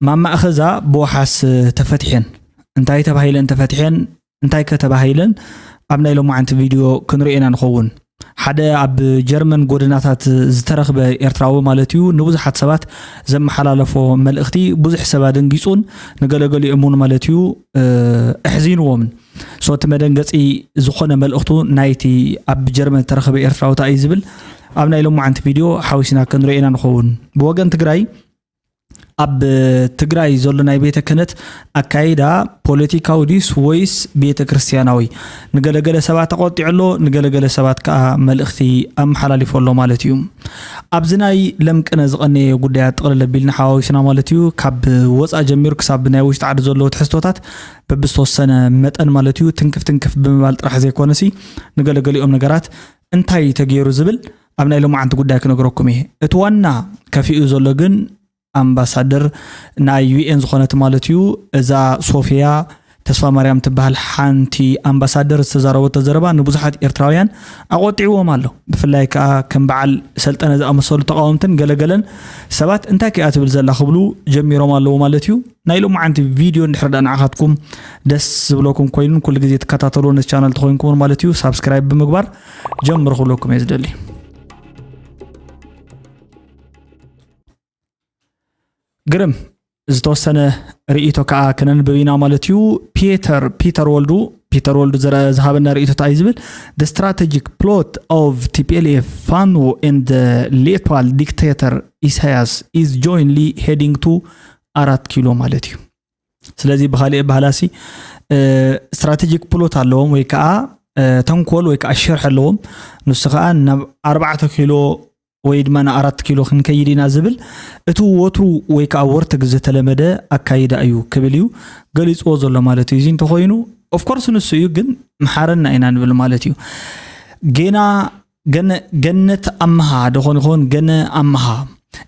ማማ ኣኸዛ ብወሓስ ተፈትሐን። እንታይ ተባሂለን ተፈትሐን? እንታይ ከተባሂለን? ኣብ ናይ ሎማዓንቲ ቪድዮ ክንሪኦ ኢና ንኸውን። ሓደ ኣብ ጀርመን ጎደናታት ዝተረኽበ ኤርትራዊ ማለት እዩ ንብዙሓት ሰባት ዘመሓላለፎ መልእኽቲ ብዙሕ ሰብ ኣደንጊጹን ንገለገሊኦም እውን ማለት እዩ ኣሕዚንዎምን። ሶ እቲ መደንገፂ ዝኾነ መልእኽቱ ናይቲ ኣብ ጀርመን ዝተረኸበ ኤርትራዊ እንታይ እዩ ዝብል ኣብ ናይ ሎማዓንቲ ቪድዮ ሓዊስና ክንሪኦ ኢና ንኸውን። ብወገን ትግራይ ኣብ ትግራይ ዘሎ ናይ ቤተ ክህነት ኣካይዳ ፖለቲካዊ ድዩስ ወይስ ቤተ ክርስቲያናዊ? ንገለገለ ሰባት ተቆጢዑ ኣሎ፣ ንገለገለ ሰባት ከዓ መልእኽቲ ኣመሓላሊፉ ኣሎ ማለት እዩ። ኣብዚ ናይ ለምቅነ ዝቐነየ ጉዳያት ጥቕልል ኣቢልና ሓዋዊስና ማለት እዩ። ካብ ወፃእ ጀሚሩ ክሳብ ናይ ውሽጢ ዓዲ ዘለዉ ትሕዝቶታት በብዝተወሰነ መጠን ማለት እዩ ትንክፍ ትንክፍ ብምባል ጥራሕ ዘይኮነሲ ንገለገሊኦም ነገራት እንታይ ተገይሩ ዝብል ኣብ ናይ ሎማዓንቲ ጉዳይ ክነግረኩም እየ። እቲ ዋና ከፊኡ ዘሎ ግን ኣምባሳደር ናይ ዩ ኤን ዝኾነት ማለት እዩ እዛ ሶፊያ ተስፋ ማርያም ትበሃል ሓንቲ ኣምባሳደር ዝተዛረበቶ ዘረባ ንብዙሓት ኤርትራውያን ኣቆጢዕዎም ኣሎ። ብፍላይ ከዓ ከም በዓል ሰልጠነ ዝኣመሰሉ ተቃወምትን ገለገለን ሰባት እንታይ ከኣ ትብል ዘላ ክብሉ ጀሚሮም ኣለዉ ማለት እዩ። ናይ ሎማዓንቲ ቪድዮ እንድሕር ዳ ንዓኻትኩም ደስ ዝብለኩም ኮይኑን ኩሉ ግዜ ትከታተልዎ ነቲ ቻናል ተኮይንኩም ማለት እዩ ሳብስክራይብ ብምግባር ጀምሩ ክብለኩም እየ ዝደሊ። ግርም ዝተወሰነ ርእይቶ ከዓ ክነንብብ ኢና ማለት እዩ። ፒተር ፒተር ወልዱ ፒተር ወልዱ ዝሃበና ርእይቶ እንታይ ዝብል? The strategic plot of T P L F Fano and the Leopard dictator Isaias is jointly heading to ኣራት ኪሎ ማለት እዩ። ስለዚ ብካሊእ ባህላሲ ስትራቴጂክ ፕሎት ኣለዎም ወይ ከዓ ተንኮል ወይ ከዓ ሽርሒ ኣለዎም። ንሱ ከዓ ናብ ኣርባዕተ ኪሎ ወይ ድማ ንኣራት ኪሎ ክንከይድ ኢና ዝብል እቲ ወትሩ ወይ ከዓ ወርትግ ዝተለመደ ኣካይዳ እዩ ክብል እዩ ገሊፅዎ ዘሎ ማለት እዩ። እዚ እንተኮይኑ ኦፍኮርስ ንሱ እዩ፣ ግን መሓረና ኢና ንብል ማለት እዩ። ጌና ገነ ገነት ኣመሃ ደኾን ይኾን? ገነ ኣመሃ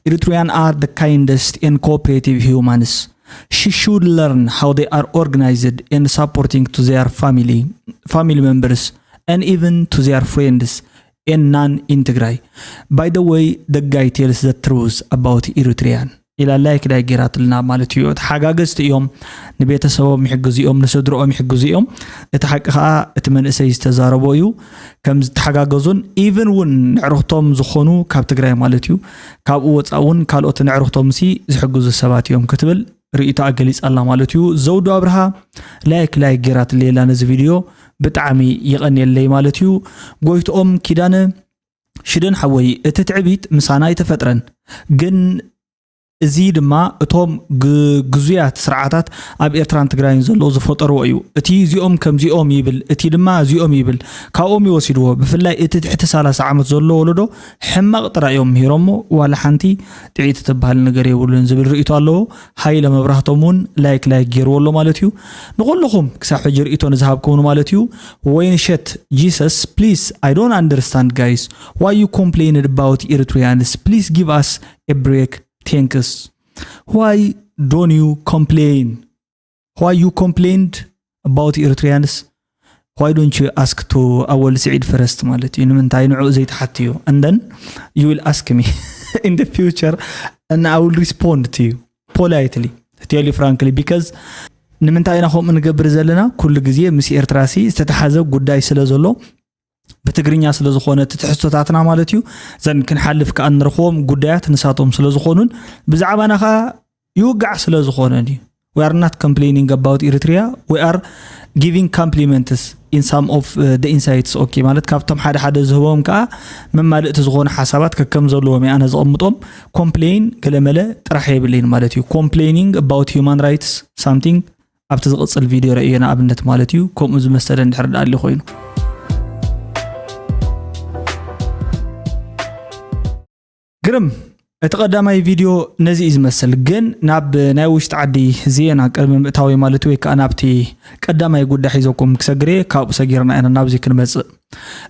Eritrean are the kindest and cooperative humans. She should learn how they are organized and supporting to their family, family members, and even to their friends and none in Tigray. By the way, the guy tells the truth about Eritrean. ኢላ ላይክ ዳይ ጌራትልና ማለት እዩ። ተሓጋገዝቲ እዮም፣ ንቤተሰቦም ይሕግዙ እዮም፣ ንስድሮኦም ይሕግዙ እዮም። እቲ ሓቂ ከዓ እቲ መንእሰይ ዝተዛረቦ እዩ። ከም ዝተሓጋገዙን ኢቭን እውን ንዕርክቶም ዝኾኑ ካብ ትግራይ ማለት እዩ ካብኡ ወፃእ እውን ካልኦት ንዕርክቶም ሲ ዝሕግዙ ሰባት እዮም ክትብል ርእይቶ ኣገሊፃ ኣላ ማለት እዩ። ዘውዱ ኣብርሃ ላይክ ላይክ ጌራትለይ ኣላ ነዚ ቪድዮ ብጣዕሚ ይቐንየለይ ማለት እዩ። ጎይትኦም ኪዳነ ሽደን ሓወይ እቲ ትዕቢት ምሳና ኣይተፈጥረን ግን እዚ ድማ እቶም ግዙያት ስርዓታት ኣብ ኤርትራን ትግራይን ዘለዉ ዝፈጠርዎ እዩ። እቲ እዚኦም ከምዚኦም ይብል፣ እቲ ድማ እዚኦም ይብል፣ ካብኦም ይወሲድዎ። ብፍላይ እቲ ትሕቲ ሰላሳ ዓመት ዘሎ ወለዶ ሕማቕ ጥራይ እዮም ምሂሮሞ፣ ዋላ ሓንቲ ጥዒቲ ትበሃል ነገር የብሉን ዝብል ርእይቶ ኣለዎ። ሃይለ መብራህቶም እውን ላይክ ላይክ ገይርዎ ኣሎ ማለት እዩ። ንኩልኹም ክሳብ ሕጂ ርእይቶ ንዝሃብኩምኒ ማለት እዩ። ወይንሸት Jesus, please, I don't understand, guys. Why you complain about Eritreans? Please give us a break. Thanks. Why don't you complain? Why you complained about Eritreans? Why don't you ask to Awal Said first ማለት እዩ? ንምንታይ ንዑ ዘይትሓትዮ? And then you will ask me in the future and I will respond to you politely, tell you frankly, because ንምንታይ ኢና ከምኡ ንገብር ዘለና? ኩሉ ግዜ ምስ ኤርትራ ሲ ዝተተሓዘ ጉዳይ ስለ ዘሎ ብትግርኛ ስለ ዝኾነ እቲ ትሕዝቶታትና ማለት እዩ። ዘን ክንሓልፍ ከኣ እንረኽቦም ጉዳያት ንሳቶም ስለ ዝኾኑን ብዛዕባና ከኣ ይውጋዕ ስለ ዝኾነን እዩ። We are not complaining about Eritrea, we are giving compliments in some of uh, the insights. Okay ማለት ካብቶም ሓደ ሓደ ዝህቦም ከኣ መማልእቲ ዝኾኑ ሓሳባት ከከም ዘለዎም እየ ኣነ ዘቐምጦም። ኮምፕሌን ገለመለ ጥራሕ የብለይን ማለት እዩ። Complaining about human rights something ኣብቲ ዝቕፅል ቪድዮ ረእዮ ንኣብነት ማለት እዩ። ከምኡ ዝመሰለ እንድሕር ደኣ ኣሎ ኮይኑ ግርም እቲ ቀዳማይ ቪድዮ ነዚ እዩ ዝመስል። ግን ናብ ናይ ውሽጢ ዓዲ ዜና ቅድሚ ምእታዊ ማለት ወይ ከዓ ናብቲ ቀዳማይ ጉዳይ ሒዘኩም ክሰግር እየ። ካብኡ ሰጊርና ኢና ናብዚ ክንመፅእ።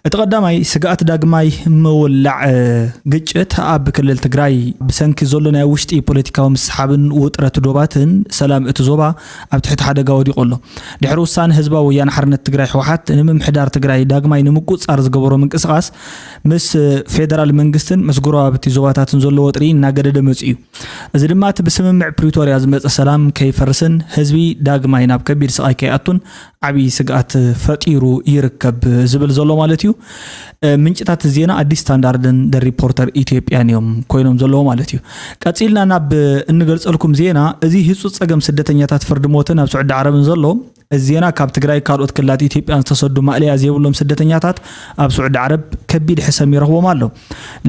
እቲ ቀዳማይ ስግኣት ዳግማይ ምውላዕ ግጭት ኣብ ክልል ትግራይ ብሰንኪ ዘሎ ናይ ውሽጢ ፖለቲካዊ ምስሓብን ውጥረት ዶባትን ሰላም እቲ ዞባ ኣብ ትሕቲ ሓደጋ ወዲቑ ኣሎ። ድሕሪ ውሳነ ህዝባዊ ወያነ ሓርነት ትግራይ ህወሓት ንምምሕዳር ትግራይ ዳግማይ ንምቁፅፃር ዝገበሮ ምንቅስቓስ ምስ ፌደራል መንግስትን ምስ ጎረባብቲ ዞባታትን ዘሎ ወጥሪ እናገደደ መፂኡ እዩ። እዚ ድማ እቲ ብስምምዕ ፕሪቶርያ ዝመፀ ሰላም ከይፈርስን ህዝቢ ዳግማይ ናብ ከቢድ ስቓይ ከይኣቱን ዓብዪ ስግኣት ፈጢሩ ይርከብ ዝብል ዘሎ ማለት እዩ። ምንጭታት ዜና ኣዲስ ስታንዳርድን ደ ሪፖርተር ኢትዮጵያን እዮም ኮይኖም ዘለዎ ማለት እዩ። ቀፂልና ናብ እንገልፀልኩም ዜና፣ እዚ ህፁፅ ፀገም ስደተኛታት ፍርዲ ሞትን ኣብ ስዑዲ ዓረብን ዘሎ፣ እዚ ዜና ካብ ትግራይ ካልኦት ክልላት ኢትዮጵያን ዝተሰዱ ማእለያ ዘይብሎም ስደተኛታት ኣብ ስዑዲ ዓረብ ከቢድ ሕሰም ይረኽቦም ኣሎ።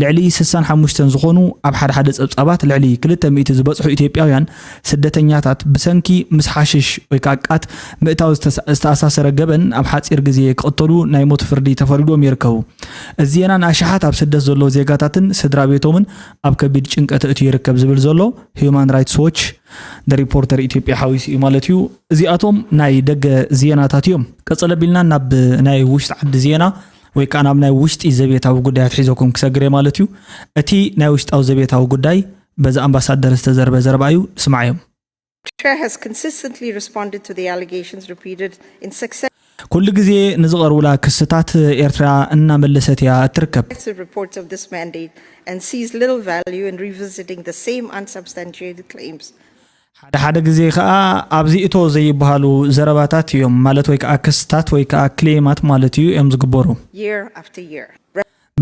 ልዕሊ ስሳን ሓሙሽተን ዝኾኑ ኣብ ሓደ ሓደ ጸብጻባት ልዕሊ ክልተ ሚእቲ ዝበጽሑ ኢትዮጵያውያን ስደተኛታት ብሰንኪ ምስ ሓሽሽ ወይ ከዓ ቃት ምእታው ዝተኣሳሰረ ገበን ኣብ ሓጺር ግዜ ክቕተሉ ናይ ሞት ፍርዲ ተፈሪዶም ይርከቡ። እዚ ዜና ንኣሽሓት ኣብ ስደት ዘለዉ ዜጋታትን ስድራ ቤቶምን ኣብ ከቢድ ጭንቀት እእትዩ ይርከብ ዝብል ዘሎ ሂዩማን ራይትስ ዎች ሪፖርተር ኢትዮጵያ ሓዊሱ እዩ ማለት እዩ። እዚኣቶም ናይ ደገ ዜናታት እዮም። ቀጸለ ቢልና ናብ ናይ ውሽጢ ዓዲ ዜና ወይ ከዓ ናብ ናይ ውሽጢ ዘቤታዊ ጉዳያት ሒዘኩም ክሰግር እየ ማለት እዩ። እቲ ናይ ውሽጣዊ ዘቤታዊ ጉዳይ በዚ ኣምባሳደር ዝተዘርበ ዘረባ እዩ። ስማዓዮም። Eritrea has consistently responded to the allegations repeated in success. ኩሉ ግዜ ንዝቐርቡላ ክስታት ኤርትራ እናመለሰት እያ እትርከብ። Reports of this mandate and sees little value in revisiting the same unsubstantiated claims. ሓደ ሓደ ግዜ ከዓ ኣብዚ እቶ ዘይበሃሉ ዘረባታት እዮም ማለት ወይ ከዓ ክስታት ወይ ከዓ ክሌማት ማለት እዩ እዮም ዝግበሩ። Year after year.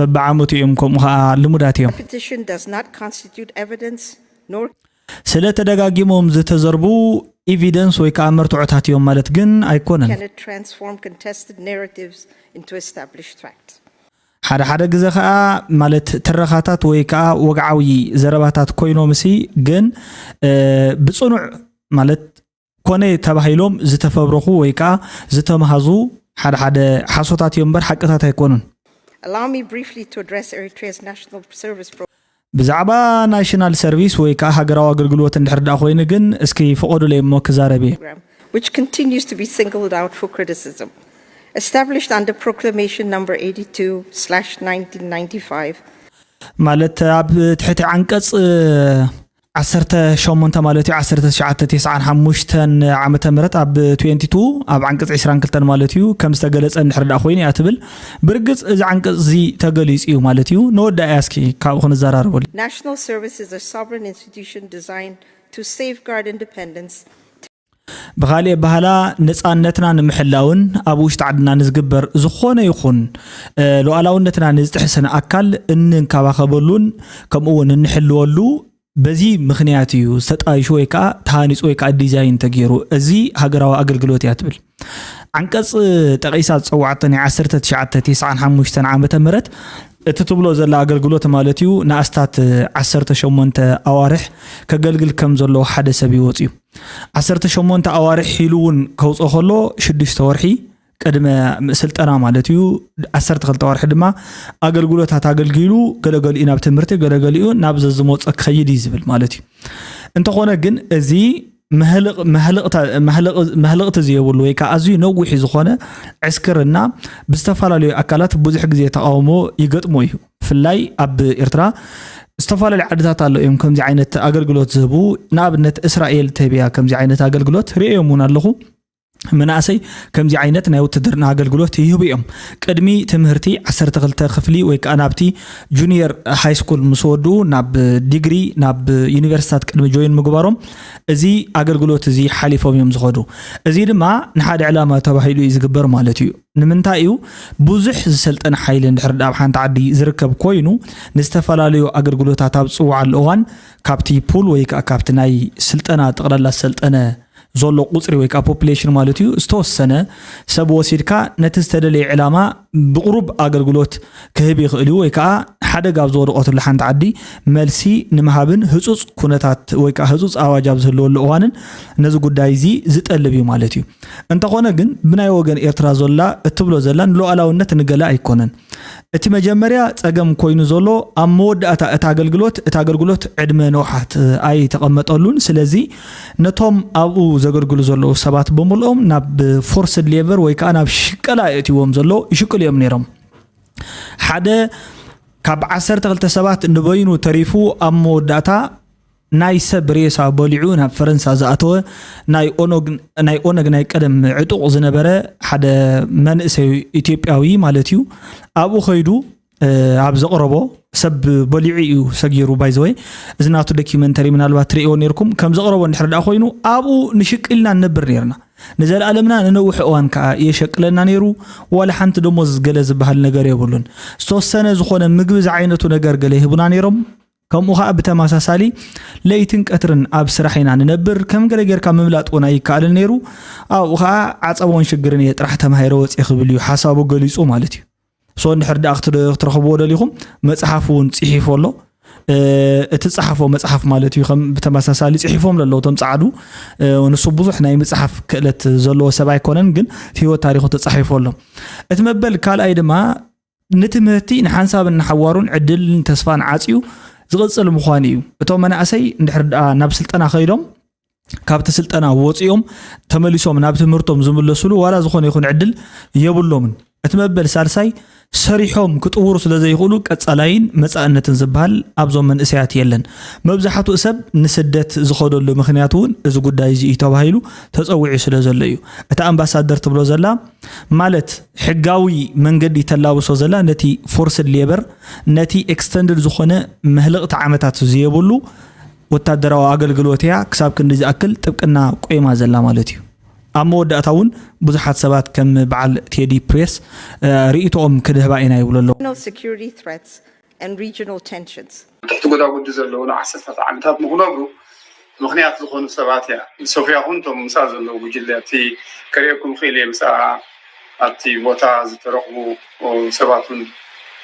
በብዓመቱ እዮም ከምኡ ከዓ ልሙዳት እዮም። Repetition does not constitute evidence nor ስለ ተደጋጊሞም ዝተዘርቡ ኤቪደንስ ወይ ከዓ መርትዖታት እዮም ማለት ግን ኣይኮነን። Can it transform contested narratives into established facts. ሓደ ሓደ ግዜ ከዓ ማለት ትረኻታት ወይ ከዓ ወግዓዊ ዘረባታት ኮይኖምሲ ግን ብፅኑዕ ማለት ኮነ ተባሂሎም ዝተፈብረኹ ወይ ከዓ ዝተምሃዙ ሓደ ሓደ ሓሶታት እዮም እምበር ሓቅታት ኣይኮኑን። Allow me briefly to address Eritrea's national service program. ብዛዕባ ናሽናል ሰርቪስ ወይ ከዓ ሃገራዊ ኣገልግሎት እንድሕር ደኣ ኮይኑ ግን እስኪ ፍቐዱለይ እሞ ክዛረብ እየ። Which continues to be singled out for criticism. Established under Proclamation number eighty-two slash nineteen ninety-five. ማለት ኣብ ትሕቲ ዓንቀፅ ዓሰርተ ሸሞንተ ማለት እዩ ዓሰርተ ትሽዓተ ተስዓን ሓሙሽተን ዓመተ ምህረት ኣብ ትዌንቲ ቱ ኣብ ዓንቀፅ ዕስራን ክልተን ማለት እዩ ከም ዝተገለፀ እንድሕር ደኣ ኮይኑ እያ ትብል። ብርግፅ እዚ ዓንቀፅ እዚ ተገሊፁ እዩ ማለት እዩ። ንወዳእያ እስኪ ካብኡ ክንዘራረበሉ። National service is a sovereign institution designed to safeguard independence. ብኻሊእ ኣበሃህላ ነፃነትና ንምሕላውን ኣብ ውሽጢ ዓድና ንዝግበር ዝኾነ ይኹን ሉዓላውነትና ንዝጥሕስን ኣካል እንንከባኸበሉን ከምኡ እውን እንሕልወሉ በዚ ምኽንያት እዩ ዝተጣይሹ ወይ ከዓ ተሃኒፁ ወይ ከዓ ዲዛይን ተገይሩ። እዚ ሃገራዊ ኣገልግሎት እያ ትብል። ዓንቀፅ ጠቒሳ ዝፀዋዕቶ ናይ ዓሰርተ ትሽዓተ ተስዓን ሓሙሽተን ዓመተ ምህረት እቲ ትብሎ ዘላ ኣገልግሎት ማለት እዩ ንኣስታት ዓሰርተ ሸሞንተ ኣዋርሕ ከገልግል ከም ዘለዎ ሓደ ሰብ ይወፅ እዩ። ዓሰርተ ሸሞንተ ኣዋርሕ ኢሉ እውን ከውፅኦ ከሎ ሽዱሽተ ወርሒ ቅድመ ስልጠና ማለት እዩ። ዓሰርተ ክልተ ወርሒ ድማ ኣገልግሎታት ኣገልጊሉ ገለገሊኡ ናብ ትምህርቲ ገለገሊኡ ናብ ዘዝመፆ ክኸይድ እዩ ዝብል ማለት እዩ። እንተኾነ ግን እዚ መህልቕቲ ዝየብሉ ወይ ከዓ ኣዝዩ ነዊሕ ዝኾነ ዕስክርና ብዝተፈላለዩ ኣካላት ብዙሕ ግዜ ተቃውሞ ይገጥሞ እዩ። ብፍላይ ኣብ ኤርትራ ዝተፈላለዩ ዓድታት ኣሎ እዮም ከምዚ ዓይነት ኣገልግሎት ዝህቡ። ንኣብነት እስራኤል ተቢያ ከምዚ ዓይነት ኣገልግሎት ርእዮም እውን ኣለኹ። መናእሰይ ከምዚ ዓይነት ናይ ውትድርና ኣገልግሎት ይህቡ እዮም። ቅድሚ ትምህርቲ ዓሰርተ ክልተ ክፍሊ ወይ ከዓ ናብቲ ጁኒየር ሃይ ስኩል ምስ ወድኡ ናብ ዲግሪ ናብ ዩኒቨርሲታት ቅድሚ ጆይን ምግባሮም እዚ ኣገልግሎት እዚ ሓሊፎም እዮም ዝኸዱ። እዚ ድማ ንሓደ ዕላማ ተባሂሉ እዩ ዝግበር ማለት እዩ። ንምንታይ እዩ ብዙሕ ዝሰልጠነ ሓይሊ እንድሕር ኣብ ሓንቲ ዓዲ ዝርከብ ኮይኑ ንዝተፈላለዩ ኣገልግሎታት ኣብ ዝፅውዓሉ እዋን ካብቲ ፑል ወይ ከዓ ካብቲ ናይ ስልጠና ጠቕላላ ዝሰልጠነ ዘሎ ቁፅሪ ወይ ከዓ ፖፕሌሽን ማለት እዩ ዝተወሰነ ሰብ ወሲድካ ነቲ ዝተደለየ ዕላማ ብቕሩብ ኣገልግሎት ክህብ ይኽእል እዩ ወይ ከዓ ሓደጋ ኣብ ዝወደቐትሉ ሓንቲ ዓዲ መልሲ ንምሃብን ህፁፅ ኩነታት ወይ ከዓ ህፁፅ ኣዋጅ ኣብ ዝህልወሉ እዋንን ነዚ ጉዳይ እዚ ዝጠልብ እዩ ማለት እዩ። እንተኾነ ግን ብናይ ወገን ኤርትራ ዘላ እትብሎ ዘላ ንሉዓላውነት ንገለ ኣይኮነን። እቲ መጀመርያ ጸገም ኮይኑ ዘሎ ኣብ መወዳእታ እቲ ኣገልግሎት እቲ ኣገልግሎት ዕድመ ንውሓት ኣይተቐመጠሉን። ስለዚ ነቶም ኣብኡ ዘገልግሉ ዘለዉ ሰባት ብምልኦም ናብ ፎርስድ ሌበር ወይ ከዓ ናብ ሽቀላ የእትዎም ዘሎ ይሽቅሉ እዮም ነይሮም። ሓደ ካብ ዓሰርተ ክልተ ሰባት ንበይኑ ተሪፉ ኣብ መወዳእታ ናይ ሰብ ሬሳ በሊዑ ናብ ፈረንሳ ዝኣተወ ናይ ኦነግ ናይ ኦነግ ናይ ቀደም ዕጡቕ ዝነበረ ሓደ መንእሰይ ኢትዮጵያዊ ማለት እዩ። ኣብኡ ከይዱ ኣብ ዘቕረቦ ሰብ በሊዑ እዩ ሰጊሩ። ባይዘወይ እዚ ናቱ ዶኪመንተሪ ምናልባት ትርእይዎ ነርኩም። ከም ዘቕረቦ እንድሕር ደኣ ኮይኑ ኣብኡ ንሽቅልና ንነብር ነርና። ንዘለኣለምና ንነዊሕ እዋን ከዓ የሸቅለና ነይሩ። ዋላ ሓንቲ ደሞዝ ገለ ዝበሃል ነገር የብሉን። ዝተወሰነ ዝኾነ ምግቢ ዝዓይነቱ ነገር ገለ ይህቡና ነይሮም። ከምኡ ከዓ ብተመሳሳሊ ለይትን ቀትርን ኣብ ስራሕ ኢና ንነብር። ከም ገለ ጌርካ ምምላጥ እውን ኣይከኣልን ነይሩ። ኣብኡ ከዓ ዓፀቦን ሽግርን እየ ጥራሕ ተማሂረ ወፅየ ክብል እዩ ሓሳቡ ገሊፁ ማለት እዩ። ሶ እንድሕር ደኣ ክትረኽብዎ ደሊኹም መፅሓፍ እውን ፅሒፎ ኣሎ። እቲ ዝፀሓፎ መፅሓፍ ማለት እዩ። ከም ብተመሳሳሊ ፅሒፎም ለለዉ እቶም ፀዓዱ። ንሱ ብዙሕ ናይ ምፅሓፍ ክእለት ዘለዎ ሰብ ኣይኮነን፣ ግን ህይወት ታሪኹ ተፃሒፎ ኣሎ። እቲ መበል ካልኣይ ድማ ንትምህርቲ ንሓንሳብን ንሓዋሩን ዕድልን ተስፋን ዓፅዩ ዝቕፅል ምዃኑ እዩ። እቶም መናእሰይ እንድሕር ደኣ ናብ ስልጠና ከይዶም ካብቲ ስልጠና ወፂኦም ተመሊሶም ናብ ትምህርቶም ዝምለስሉ ዋላ ዝኾነ ይኹን ዕድል የብሎምን። እቲ መበል ሳልሳይ ሰሪሖም ክጥውሩ ስለ ዘይኽእሉ ቀፃላይን መፃእነትን ዝበሃል ኣብዞም መንእሰያት የለን። መብዛሕትኡ ሰብ ንስደት ዝኸደሉ ምኽንያት እውን እዚ ጉዳይ እዚ እዩ ተባሂሉ ተፀዊዑ ስለ ዘሎ እዩ። እታ ኣምባሳደር ትብሎ ዘላ ማለት ሕጋዊ መንገዲ ተላብሶ ዘላ ነቲ ፎርስድ ሌበር ነቲ ኤክስተንድድ ዝኾነ መህልቕቲ ዓመታት ዝየብሉ ወታደራዊ ኣገልግሎት እያ ክሳብ ክንዲ ዝኣክል ጥብቅና ቆይማ ዘላ ማለት እዩ። ኣብ መወዳእታ እውን ብዙሓት ሰባት ከም በዓል ቴዲ ፕሬስ ርእይቶኦም ክድህባ ኢና ይብሉ ኣለዉ። National security threats and regional tensions. ትሕቲ ጎዳጉዲ ዘለዉ ንዓሰርታት ዓመታት ንክነብሩ ምኽንያት ዝኾኑ ሰባት እያ። ሶፍያ ኹን እቶም ምስኣ ዘለዉ ጉጅለ እቲ ከርእየኩም ክእል እየ ምስኣ ኣብቲ ቦታ ዝተረኽቡ ሰባት እውን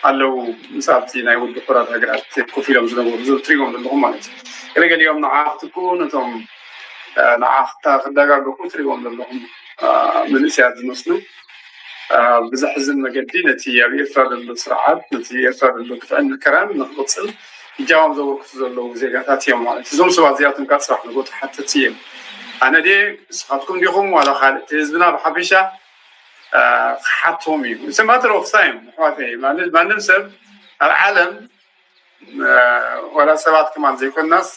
ኣለዉ። ምስ ኣብቲ ናይ ውድብ ሕቡራት ሃገራት ኮፍ ኢሎም ዝነበሩ እዞም ትሪእዎም ዘለኹም ማለት እዩ። ገለገሊኦም ንዓ ክትክኡ ነቶም ንዓ ክዳጋገፉ ትሪእዎም ዘለኹም መንእሰያት ዝመስሉ ብዘሕዝን መገዲ ነቲ ኣብ ኤርትራ ዘሎ ስርዓት ነቲ ኤርትራ ዘሎ ግፍዕን መከራን ንክቕፅል እጃሞም ዘበርክቱ ዘለዉ ዜጋታት እዮም ማለት እዞም ሰባት እዚኣቶም ካብ ፅባሕ ንጎ ተሓተቲ እዮም። ኣነ ድየ ንስኻትኩም ዲኹም ዋላ ካልእ እቲ ህዝብና ብሓፈሻ ክሓቶም እዩ። It's a matter of time ኣሕዋተይ። ማንም ሰብ ኣብ ዓለም ዋላ ሰባት ከማን ዘይኮናስ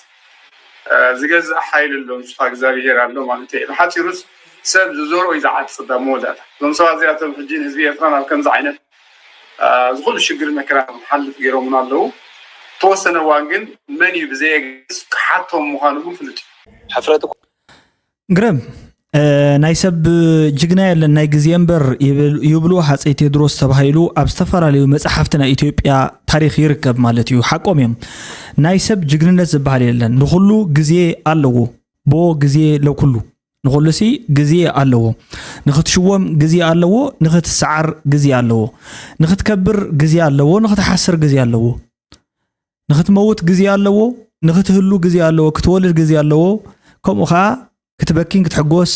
ዝገዝእ ሓይሊ ኣሎ ንሱ እግዚኣብሄር ኣሎ ማለት እዩ። ብሓፂሩስ ሰብ ዝዘርኦ እዩ ዝዓፅድ ኣብ መወዳእታ። እዞም ሰባት እዚኣቶም ሕጂ ንህዝቢ ኤርትራ ናብ ከምዚ ዓይነት ዝኹሉ ሽግር መከራ ክሓልፍ ገይሮምና ኣለዉ። ተወሰነ እዋን ግን መን እዩ ብዘየገድስ ክሓቶም ምዃኑ ግን ፍሉጥ እዩ። ሕፍረት ግርም ናይ ሰብ ጅግና የለን ናይ ግዜ እምበር ይብሉ ሃፀይ ቴድሮስ ተባሂሉ ኣብ ዝተፈላለዩ መፅሓፍቲ ናይ ኢትዮጵያ ታሪክ ይርከብ ማለት እዩ። ሓቆም እዮም። ናይ ሰብ ጅግንነት ዝበሃል የለን። ንኩሉ ግዜ ኣለዎ። ብዎ ግዜ ለኩሉ ንኩሉ ሲ ግዜ ኣለዎ። ንክትሽወም ግዜ ኣለዎ። ንክትሰዓር ግዜ ኣለዎ። ንክትከብር ግዜ ኣለዎ። ንክትሓስር ግዜ ኣለዎ። ንክትመውት ግዜ ኣለዎ። ንክትህሉ ግዜ ኣለዎ። ክትወልድ ግዜ ኣለዎ። ከምኡ ከዓ ክትበኪን ክትሕጎስ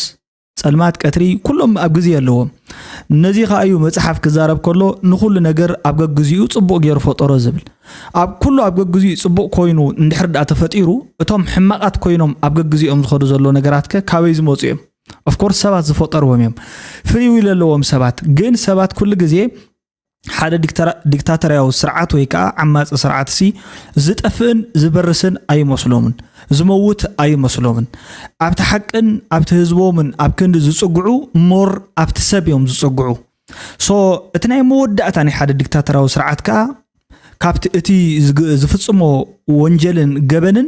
ጸልማት ቀትሪ ኩሎም ኣብ ግዜ ኣለዎም። ነዚ ከኣ እዩ መጽሓፍ ክዛረብ ከሎ ንኹሉ ነገር ኣብ ገግዚኡ ጽቡቕ ገይሩ ፈጠሮ ዝብል። ኣብ ኩሉ ኣብ ገግዚኡ ጽቡቕ ኮይኑ እንድሕር ደኣ ተፈጢሩ እቶም ሕማቓት ኮይኖም ኣብ ገግዚኦም ዝኸዱ ዘሎ ነገራት ከ ካበይ ዝመጹ እዮም? Of course ሰባት ዝፈጠርዎም እዮም። Free will ኣለዎም ሰባት። ግን ሰባት ኩሉ ግዜ ሓደ ዲክታተርያዊ ስርዓት ወይ ከዓ ዓማፂ ስርዓት ሲ ዝጠፍእን ዝበርስን ኣይመስሎምን፣ ዝመውት ኣይመስሎምን። ኣብቲ ሓቅን ኣብቲ ህዝቦምን ኣብ ክንዲ ዝፅግዑ more ኣብቲ ሰብ እዮም ዝፅግዑ። So እቲ ናይ መወዳእታ ናይ ሓደ ዲክታተራዊ ስርዓት ከዓ ካብቲ እቲ ዝፍፅሞ ወንጀልን ገበንን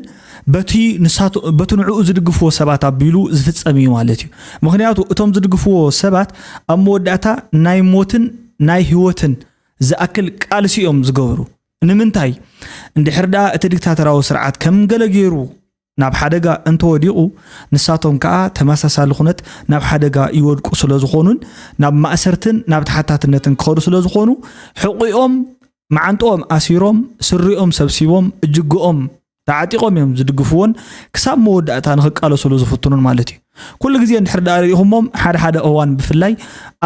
በቲ ንሳቱ በቲ ንዕኡ ዝድግፍዎ ሰባት ኣቢሉ ዝፍፀም እዩ ማለት እዩ። ምክንያቱ እቶም ዝድግፍዎ ሰባት ኣብ መወዳእታ ናይ ሞትን ናይ ህይወትን ዝኣክል ቃልሲ እዮም ዝገብሩ። ንምንታይ? እንድሕር ደኣ እቲ ዲክታተራዊ ስርዓት ከም ገለ ገይሩ ናብ ሓደጋ እንተወዲቑ ንሳቶም ከኣ ተመሳሳሊ ኩነት ናብ ሓደጋ ይወድቁ ስለ ዝኾኑን ናብ ማእሰርትን ናብ ተሓታትነትን ክኸዱ ስለ ዝኾኑ ሕቑኦም መዓንጥኦም ኣሲሮም ስሪኦም ሰብሲቦም እጅግኦም ተዓጢቖም እዮም ዝድግፍዎን ክሳብ መወዳእታ ንኽቃለስሉ ዝፍትኑን ማለት እዩ። ኩሉ ግዜ እንድሕር ደኣ ርኢኹሞም ሓደ ሓደ እዋን ብፍላይ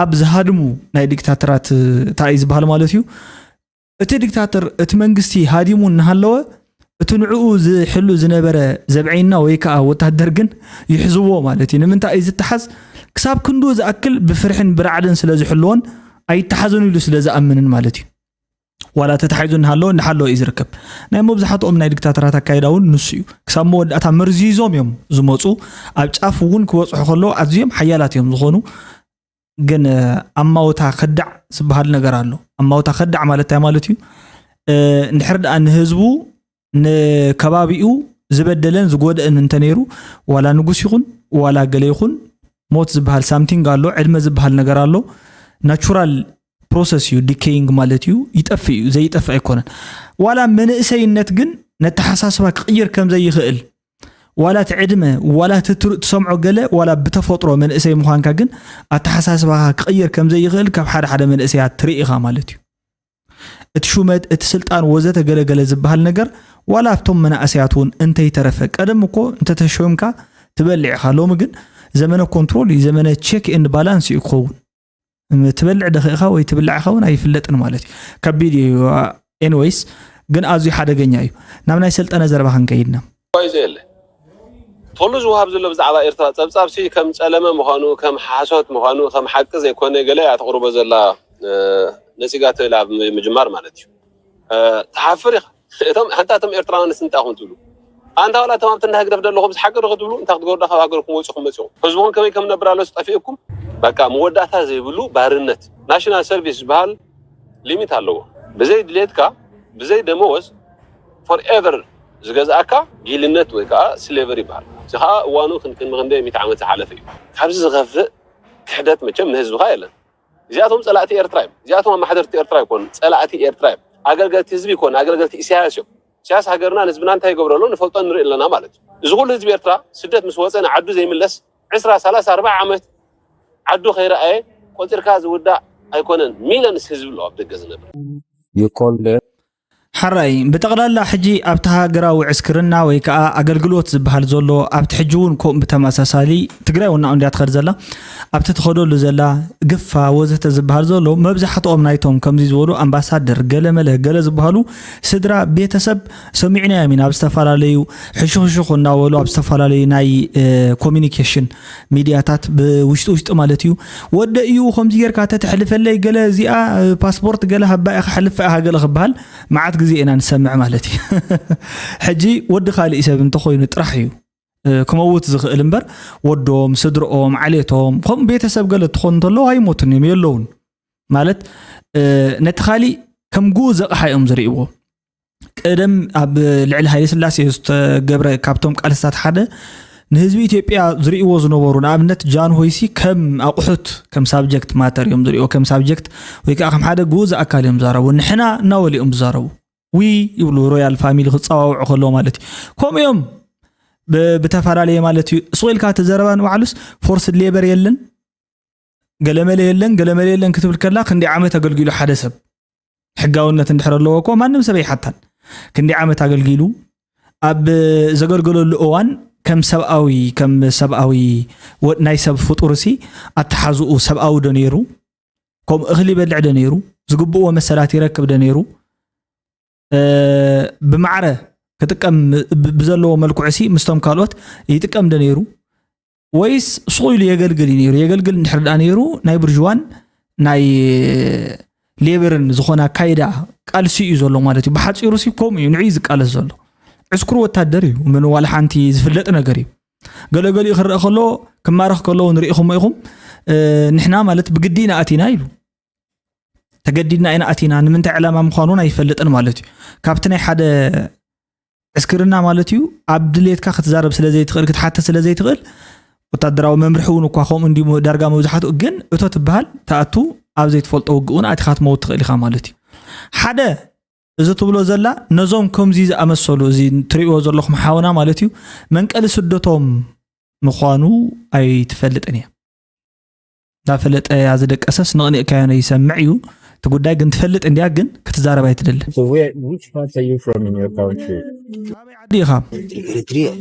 ኣብ ዝሃድሙ ናይ ዲክታተራት እንታይ እዩ ዝበሃል ማለት እዩ እቲ ዲክታተር እቲ መንግስቲ ሃዲሙ እናሃለወ እቲ ንዕኡ ዝሕሉ ዝነበረ ዘብዐይና ወይ ከዓ ወታደር ግን ይሕዝዎ ማለት እዩ። ንምንታይ እዩ ዝተሓዝ? ክሳብ ክንድኡ ዝኣክል ብፍርሕን ብራዕድን ስለ ዝሕልዎን ኣይተሓዝን ኢሉ ስለ ዝኣምንን ማለት እዩ። ዋላ ተታሒዙ እናሃለወ እናሓለወ እዩ ዝርከብ። ናይ መብዛሕትኦም ናይ ዲክታተራት ኣካይዳ እውን ንሱ እዩ። ክሳብ መወዳእታ መርዚዞም እዮም ዝመፁ። ኣብ ጫፍ እውን ክበፅሑ ከለዉ ኣዝዮም ሓያላት እዮም ዝኾኑ። ግን ኣማውታ ከዳዕ ዝበሃል ነገር ኣሎ። ኣማውታ ከዳዕ ማለት እንታይ ማለት እዩ? እንድሕር ደኣ ንህዝቡ ንከባቢኡ ዝበደለን ዝጎደእን እንተነይሩ፣ ዋላ ንጉስ ይኹን ዋላ ገለ ይኹን፣ ሞት ዝበሃል ሳምቲንግ ኣሎ፣ ዕድመ ዝበሃል ነገር ኣሎ። ናቹራል ፕሮሰስ እዩ፣ ዲኬይንግ ማለት እዩ። ይጠፍእ እዩ፣ ዘይጠፍእ ኣይኮነን። ዋላ መንእሰይነት ግን ነተሓሳስባ ክቕይር ከም ዘይኽእል፣ ዋላ እቲ ዕድመ፣ ዋላ እቲ ትር- ትሰምዖ ገለ፣ ዋላ ብተፈጥሮ መንእሰይ ምዃንካ ግን ኣተሓሳስባኻ ክቕይር ከም ዘይኽእል ካብ ሓደ ሓደ መንእሰያት ትርኢ ኢኻ ማለት እዩ። እቲ ሹመት፣ እቲ ስልጣን ወዘተ ገለገለ ዝበሃል ነገር ዋላ ኣብቶም መናእሰያት እውን እንተይተረፈ፣ ቀደም እኮ እንተተሾምካ ትበልዕ ኢኻ። ሎሚ ግን ዘመነ ኮንትሮል እዩ፣ ዘመነ ቼክ ኤንድ ባላንስ እዩ ክኸውን። ትበልዕ ደኺእኻ ወይ ትብላዕ ኢኻ እውን ኣይፍለጥን ማለት እዩ። ከቢድ እዩ። ኤንወይስ ግን ኣዝዩ ሓደገኛ እዩ። ናብ ናይ ሰልጠነ ዘረባ ክንከይድና። ይዘ የለ ትሉ ዝውሃብ ዘሎ ብዛዕባ ኤርትራ ጸብጻብ ሲ ከም ጸለመ ምዃኑ ከም ሓሶት ምዃኑ ከም ሓቂ ዘይኮነ ገለ እያ ተቕርቦ ዘላ። ነጺጋ ትብል ኣብ ምጅማር ማለት እዩ። ትሓፍር ኢኻ። እቶም ሓንታ እቶም ኤርትራውያን ስንጣኹም ትብሉ ኣንታ ዋላ እቶም ኣብቲ እንዳ ህግደፍ ዘለኹም ዝሓቂ ዶ ክትብሉ እንታይ ክትገብሩ ካብ ሃገርኩም ወፂኹም መፂኹም ህዝብኹም ከመይ ከም ነብር ኣሎ ጠፊእኩም በቃ መወዳእታ ዘይብሉ ባርነት። ናሽናል ሰርቪስ ዝበሃል ሊሚት ኣለዎ። ብዘይ ድሌትካ ብዘይ ደመወዝ ፎርኤቨር ዝገዝኣካ ጊልነት ወይ ከዓ ስሌቨሪ ይበሃል። እዚ ከዓ እዋኑ ክንክን ክንደይ ሚት ዓመት ዝሓለፈ እዩ። ካብዚ ዝኸፍእ ክሕደት መቸም ንህዝብኻ የለን። እዚኣቶም ፀላእቲ ኤርትራ እዮም። እዚኣቶም ኣማሓደርቲ ኤርትራ ይኮኑ፣ ፀላእቲ ኤርትራ እዮም። ኣገልገልቲ ህዝቢ ይኮኑ፣ ኣገልገልቲ ኢሳያስ እዮም። ኢሳያስ ሃገርና ንህዝብና እንታይ ይገብረሉ ንፈልጦ ንርኢ ኣለና ማለት እዩ። እዚ ኩሉ ህዝቢ ኤርትራ ስደት ምስ ወፀ ንዓዱ ዘይምለስ ዕስራ፣ ሰላሳ፣ ኣርባዓ ዓመት ዓዱ ከይረኣየ ቆፂርካ ዝውዳእ ኣይኮነን። ሚለንስ ህዝቢ ኣሎ ኣብ ደገ ዝነብር። You call them. ሓራይ ብጠቕላላ ሕጂ ኣብቲ ሃገራዊ ዕስክርና ወይ ከዓ ኣገልግሎት ዝበሃል ዘሎ ኣብቲ ሕጂ እውን ከምኡ ብተመሳሳሊ ትግራይ እውን ናብኡ እንድያ ትኸድ ዘላ ኣብቲ ትኸደሉ ዘላ ግፋ ወዘተ ዝበሃል ዘሎ መብዛሕትኦም ናይቶም ከምዚ ዝበሉ ኣምባሳደር ገለመለ ገለ ዝበሃሉ ስድራ ቤተሰብ ሰሚዕናዮም ኢና ኣብ ዝተፈላለዩ ሕሹኽሹኽ እናበሉ ኣብ ዝተፈላለዩ ናይ ኮሚኒኬሽን ሚድያታት ብውሽጢ ውሽጢ ማለት እዩ ወደ እዩ ከምዚ ጌርካ ተተሕልፈለይ ገለ እዚኣ ፓስፖርት ገለ ሃባ ኢኻ ሕልፋ ኢኻ ገለ ክበሃል መዓት ግዜ ኢና ንሰምዕ ማለት እዩ ሕጂ ወዲ ካልእ ሰብ እንተኮይኑ ጥራሕ እዩ ክመውት ዝኽእል እምበር ወዶም ስድርኦም ዓሌቶም ከምኡ ቤተሰብ ገለ ትኾን እንተለዉ ኣይሞቱን እዮም የለውን ማለት ነቲ ካሊእ ከም ጉ ዘቕሓ እዮም ዝርእይዎ ቀደም ኣብ ልዕሊ ሃይለ ስላሴ ዝተገብረ ካብቶም ቃልስታት ሓደ ንህዝቢ ኢትዮጵያ ዝርእይዎ ዝነበሩ ንኣብነት ጃንሆይሲ ከም ኣቑሑት ከም ሳብጀክት ማተር እዮም ዝርእይዎ ከም ሳብጀክት ወይ ከዓ ከም ሓደ ግኡዝ ኣካል እዮም ዝዛረቡ ንሕና እናበሉ እዮም ዝዛረቡ ዊ ይብሉ ሮያል ፋሚሊ ክፀዋውዑ ከለዎ ማለት እዩ ከምኡ እዮም ብተፈላለየ ማለት እዩ ስቕ ኢልካ እቲ ዘረባ ንባዕሉስ ፎርስ ሌበር የለን ገለመለ የለን ገለመለ የለን ክትብል ከላ ክንደይ ዓመት ኣገልጊሉ ሓደ ሰብ ሕጋውነት እንድሕር ኣለዎ እኮ ማንም ሰብ ኣይሓታን ክንደይ ዓመት ኣገልጊሉ ኣብ ዘገልገለሉ እዋን ከም ሰብኣዊ ከም ሰብኣዊ ናይ ሰብ ፍጡር ሲ ኣተሓዝኡ ሰብኣዊ ዶ ነይሩ ከምኡ እኽሊ ይበልዕ ዶ ነይሩ ዝግብእዎ መሰላት ይረክብ ዶ ነይሩ ብማዕረ ክጥቀም ብዘለዎ መልክዑ ሲ ምስቶም ካልኦት ይጥቀም ዶ ነይሩ ወይስ ሱቕ ኢሉ የገልግል እዩ ነይሩ የገልግል እንድሕር ደኣ ነይሩ ናይ ብርዥዋን ናይ ሌበርን ዝኾነ ኣካይዳ ቃልሲ እዩ ዘሎ ማለት እዩ ብሓፂሩ ሲ ከምኡ እዩ ንዑ ዝቃለስ ዘሎ ዕስኩር ወታደር እዩ ምን ዋላ ሓንቲ ዝፍለጥ ነገር እዩ ገለገሊኡ ክረአ ከሎ ክማረኽ ከለዎ ንሪኢኹሞ ኢኹም ንሕና ማለት ብግዲ ኢና ኣቲና ኢሉ ተገዲድና ኢና ኣቲና ንምንታይ ዕላማ ምዃኑ እውን ኣይፈልጥን ማለት እዩ ካብቲ ናይ ሓደ ዕስክርና ማለት እዩ ኣብ ድሌትካ ክትዛረብ ስለ ዘይትኽእል ክትሓተ ስለ ዘይትኽእል ወታደራዊ መምርሒ እውን እኳ ከምኡ እንዲ ዳርጋ መብዛሕትኡ ግን እቶ ትበሃል ተኣቱ ኣብ ዘይትፈልጦ ውግእ እውን ኣቲኻ ትመውት ትኽእል ኢኻ ማለት እዩ ሓደ እዚ ትብሎ ዘላ ነዞም ከምዚ ዝኣመሰሉ እዚ ትሪእዎ ዘለኹም ሓውና ማለት እዩ መንቀሊ ስደቶም ምዃኑ ኣይትፈልጥን እያ። እንዳፈለጠ እያ ዝደቀሰስ ንቕኒቕካዮ ነይሰምዕ እዩ እቲ ጉዳይ ግን ትፈልጥ እንድያ ግን ክትዛረብ ኣይትደልን። So where, which part are you from in your country? ካበይ ዓዲ ኢኻ? Eritrea.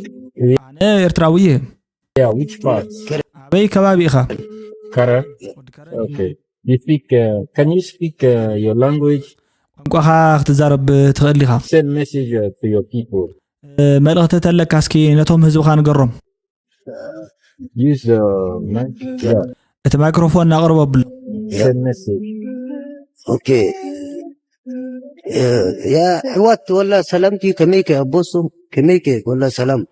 ኣነ ኤርትራዊ እየ። Yeah, which part? ኣበይ ከባቢ ኢኻ? Kara? Okay. You speak, uh, can you speak uh, your language? ቋንቋኻ ክትዛረብ ትኽእል ኢኻ። Send message uh, to your people. መልእኽቲ ተለካ እስኪ ነቶም ህዝብኻ ንገሮም። Use the mic. Yeah. እቲ ማይክሮፎን ኣቕርቦ ኣብሎ። Send message. Okay. ያ ኣሕዋት ወላ ሰላምቲ ከመይከ ኣቦሱ ከመይከ ወላ ሰላም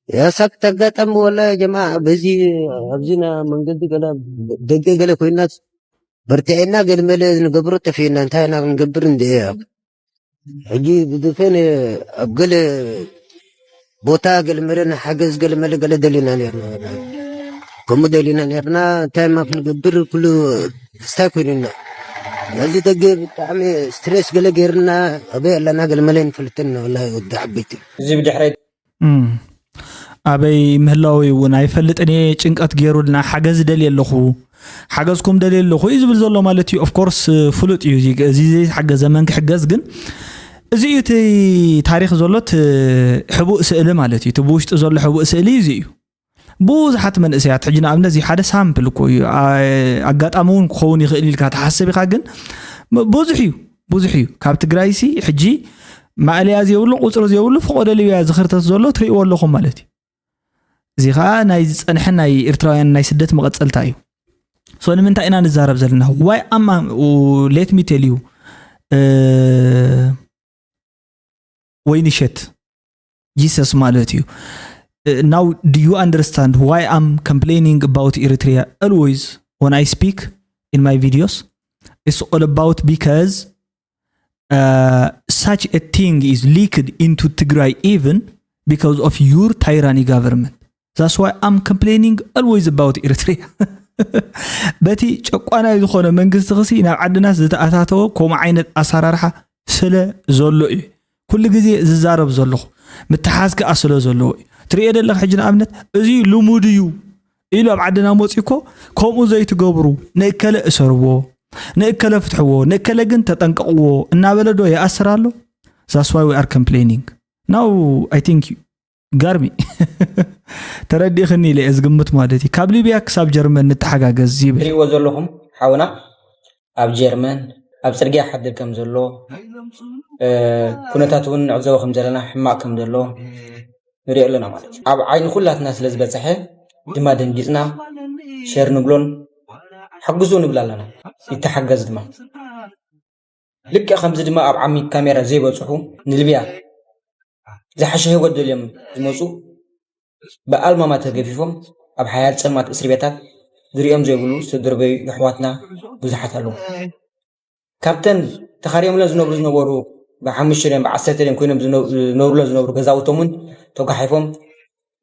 ያሳክ ተጋጠም ወላ ጀማ በዚ ኣብዚና መንገዲ ገለ ደገ ገለ ኮይናት በርትዕና ገለ መለ ንገብሮ ጠፊእና እንታይ ኢና ክንገብር እንደ ሕጂ ብድፈን ኣብ ገለ ቦታ ገለ መለ ንሓገዝ ገለ መለ ገለ ደሊና ነርና ከምኡ ደሊና ነርና እንታይ ማ ክንገብር ኩሉ ስታይ ኮይኑና እዚ ደገ ብጣዕሚ ስትሬስ ገለ ገይርና ኣበይ ኣለና ገለ መለ ንፈልጥን ወላ ወዲ ዓበይቲ እዚ ብድሕረይ እም። ኣበይ ምህላወይ እውን ኣይፈልጥን እየ። ጭንቀት ገይሩልና ሓገዝ ደልየ ኣለኹ ሓገዝኩም ደልየ ኣለኹ እዩ ዝብል ዘሎ ማለት እዩ። ኦፍኮርስ ፍሉጥ እዩ እዚ እዚ ዘይተሓገዘ መን ክሕገዝ ግን እዚ እዩ እቲ ታሪክ ዘሎ እቲ ሕቡእ ስእሊ ማለት እዩ። እቲ ብውሽጢ ዘሎ ሕቡእ ስእሊ እዚ እዩ። ብዙሓት መንእሰያት ሕጂ ንኣብነት እዚ ሓደ ሳምፕል እኮ እዩ። ኣ- ኣጋጣሚ እውን ክኸውን ይኽእል ኢልካ ትሓስብ ኢኻ፣ ግን ም- ብዙሕ እዩ ብዙሕ እዩ። ካብ ትግራይሲ ሕጂ ማእለያ ዘይብሉ ቁፅሪ ዘይብሉ ፈቆዶ ሊብያ ዝኽርተት ዘሎ ትርእይዎ ኣለኹም ማለት እዩ። እዚ ከዓ ናይ ዝፀንሐ ናይ ኤርትራውያን ናይ ስደት መቐፀልታ እዩ። ሶ ንምንታይ ኢና ንዛረብ ዘለና? ዋይ ኣማ ሌት ሚ ቴል ዩ ወይንሸት ጂሰስ ማለት እዩ። Uh, now do you understand why I'm complaining about Eritrea always when I speak in my videos? It's all about because uh, such a thing is leaked into Tigray even because of your tyranny government. That's why I'm complaining always about Eritrea. በቲ ጨቋናይ ዝኾነ መንግስቲ ክሲ ናብ ዓድናስ ዝተኣታተወ ከምኡ ዓይነት ኣሰራርሓ ስለ ዘሎ እዩ ኩሉ ግዜ ዝዛረብ ዘለኹ። ምትሓዝ ከኣ ስለ ዘለዎ እዩ። ትርእዮ ዘለኻ ሕጂ ንኣብነት እዚ ልሙድ እዩ ኢሉ ኣብ ዓድና መፂ እኮ ከምኡ ዘይትገብሩ ንእከለ እሰርዎ ንእከለ ፍትሕዎ ንእከለ ግን ተጠንቀቕዎ እናበለ ዶ ይኣስር ኣሎ? That's why we are complaining now. I think you got me ተረዲእኽኒ ኢለ እየ ዝግምት ማለት እዩ። ካብ ሊብያ ክሳብ ጀርመን ንተሓጋገዝ ይብል። ትሪእዎ ዘለኹም ሓውና ኣብ ጀርመን ኣብ ፅርግያ ሓድር ከም ዘሎ ኩነታት እውን ንዕዘቦ ከም ዘለና ሕማቅ ከም ዘሎ ንሪኦ ኣለና ማለት እዩ። ኣብ ዓይኒ ኩላትና ስለ ዝበፀሐ ድማ ደንጊፅና ሸር ንብሎን ሓግዙ ንብል ኣለና። ይተሓገዝ ድማ ልክዕ ከምዚ ድማ ኣብ ዓሚ ካሜራ ዘይበፅሑ ንልብያ ዝሓሸ ህይወት ደልዮም ዝመፁ ብኣልማማ ተገፊፎም ኣብ ሓያል ፀልማት እስሪ ቤታት ዝሪኦም ዘይብሉ ዝተደርበዩ ኣሕዋትና ብዙሓት ኣለዉ። ካብተን ተኻርዮምለን ዝነብሩ ዝነበሩ ብሓሙሽተ ድዮም ብዓሰርተ ድዮም ኮይኖም ዝነብሩለን ዝነብሩ ገዛውቶም እውን ተጓሓፎም